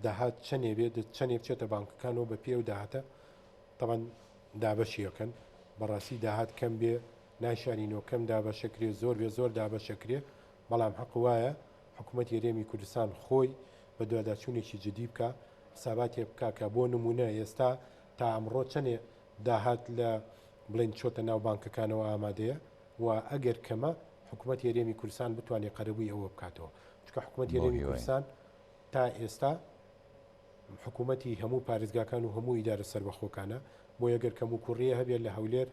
داهات چەنێ بێ چەنێ بچێتە بانکەکانەوە بە پێ و داهاتە تەبعەن دابەشی ئەکەن بەڕاستی داهات کەم بێ نایشارینەوە کەم دابەشەکرێ زۆر بێ زۆر دابەشەکرێ بەڵام حەق وایە حکوومەتی هەرێمی کوردستان خۆی بە دواداچوونێکی جدی بکە حساباتێ بکە کە بۆ نمونە ئێستا تا ئەمڕۆ چەنێ داهات لە بڵێن چۆتە ناو بانکەکانەوە ئامادەیە و ئەگەر کەمە حکوومەتی هەرێمی کوردستان بتوانێت قەرەبووی ئەوە بکاتەوە چونکە حکوومەتی هەرێمی کوردستان تا ئێستا حکوومەتی هەموو پارێزگاکان و هەموو ئیدارە سەربەخۆکانە، بۆیە گەر کەموکوڕییە هەبێت لە هەولێر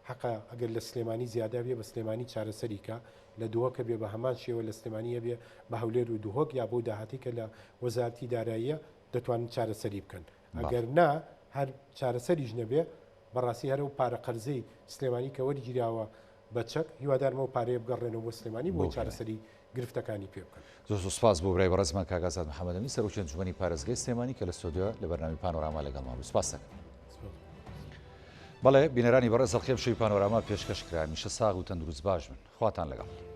حەقە ئەگەر لە سلێمانی زیادە هەبێ بە سلێمانی چارەسەری کا، لە دهۆک هەبێ بە هەمان شێوە لە سلێمانی هەبێ بە هەولێر و دهۆک یا بەو داهاتەی کە لە وەزارەتی داراییە دەتوانن چارەسەری بکەن. ئەگەر نا هەر چارەسەریش نەبێ بەڕاستی هەر ئەو پارە قەرزەی سلێمانی کە وەرگیراوە بە چەک، هیوادارم ئەو پارەیە بگەڕێنەوە بۆ سلێمانی بۆی چارەسەری گرفتەکانی پێ بکەن. زۆر زۆر سوپاس بۆ برای بەڕێزمان کاک ئازاد محەمەد ئەمین سەرۆکی ئەنجومەنی پارێزگای سلێمانی کە لە ستۆدیۆ لە بەرنامەی پانۆراما لەگەڵمان بوو. سوپاس دەکەم. بەڵێ بینەرانی بەڕێز ئەڵقەی ئەمشەوی پانۆراما پێشکەش کرا. هەمیشە ساغ و تەندروست باش بن. خواتان لەگەڵ.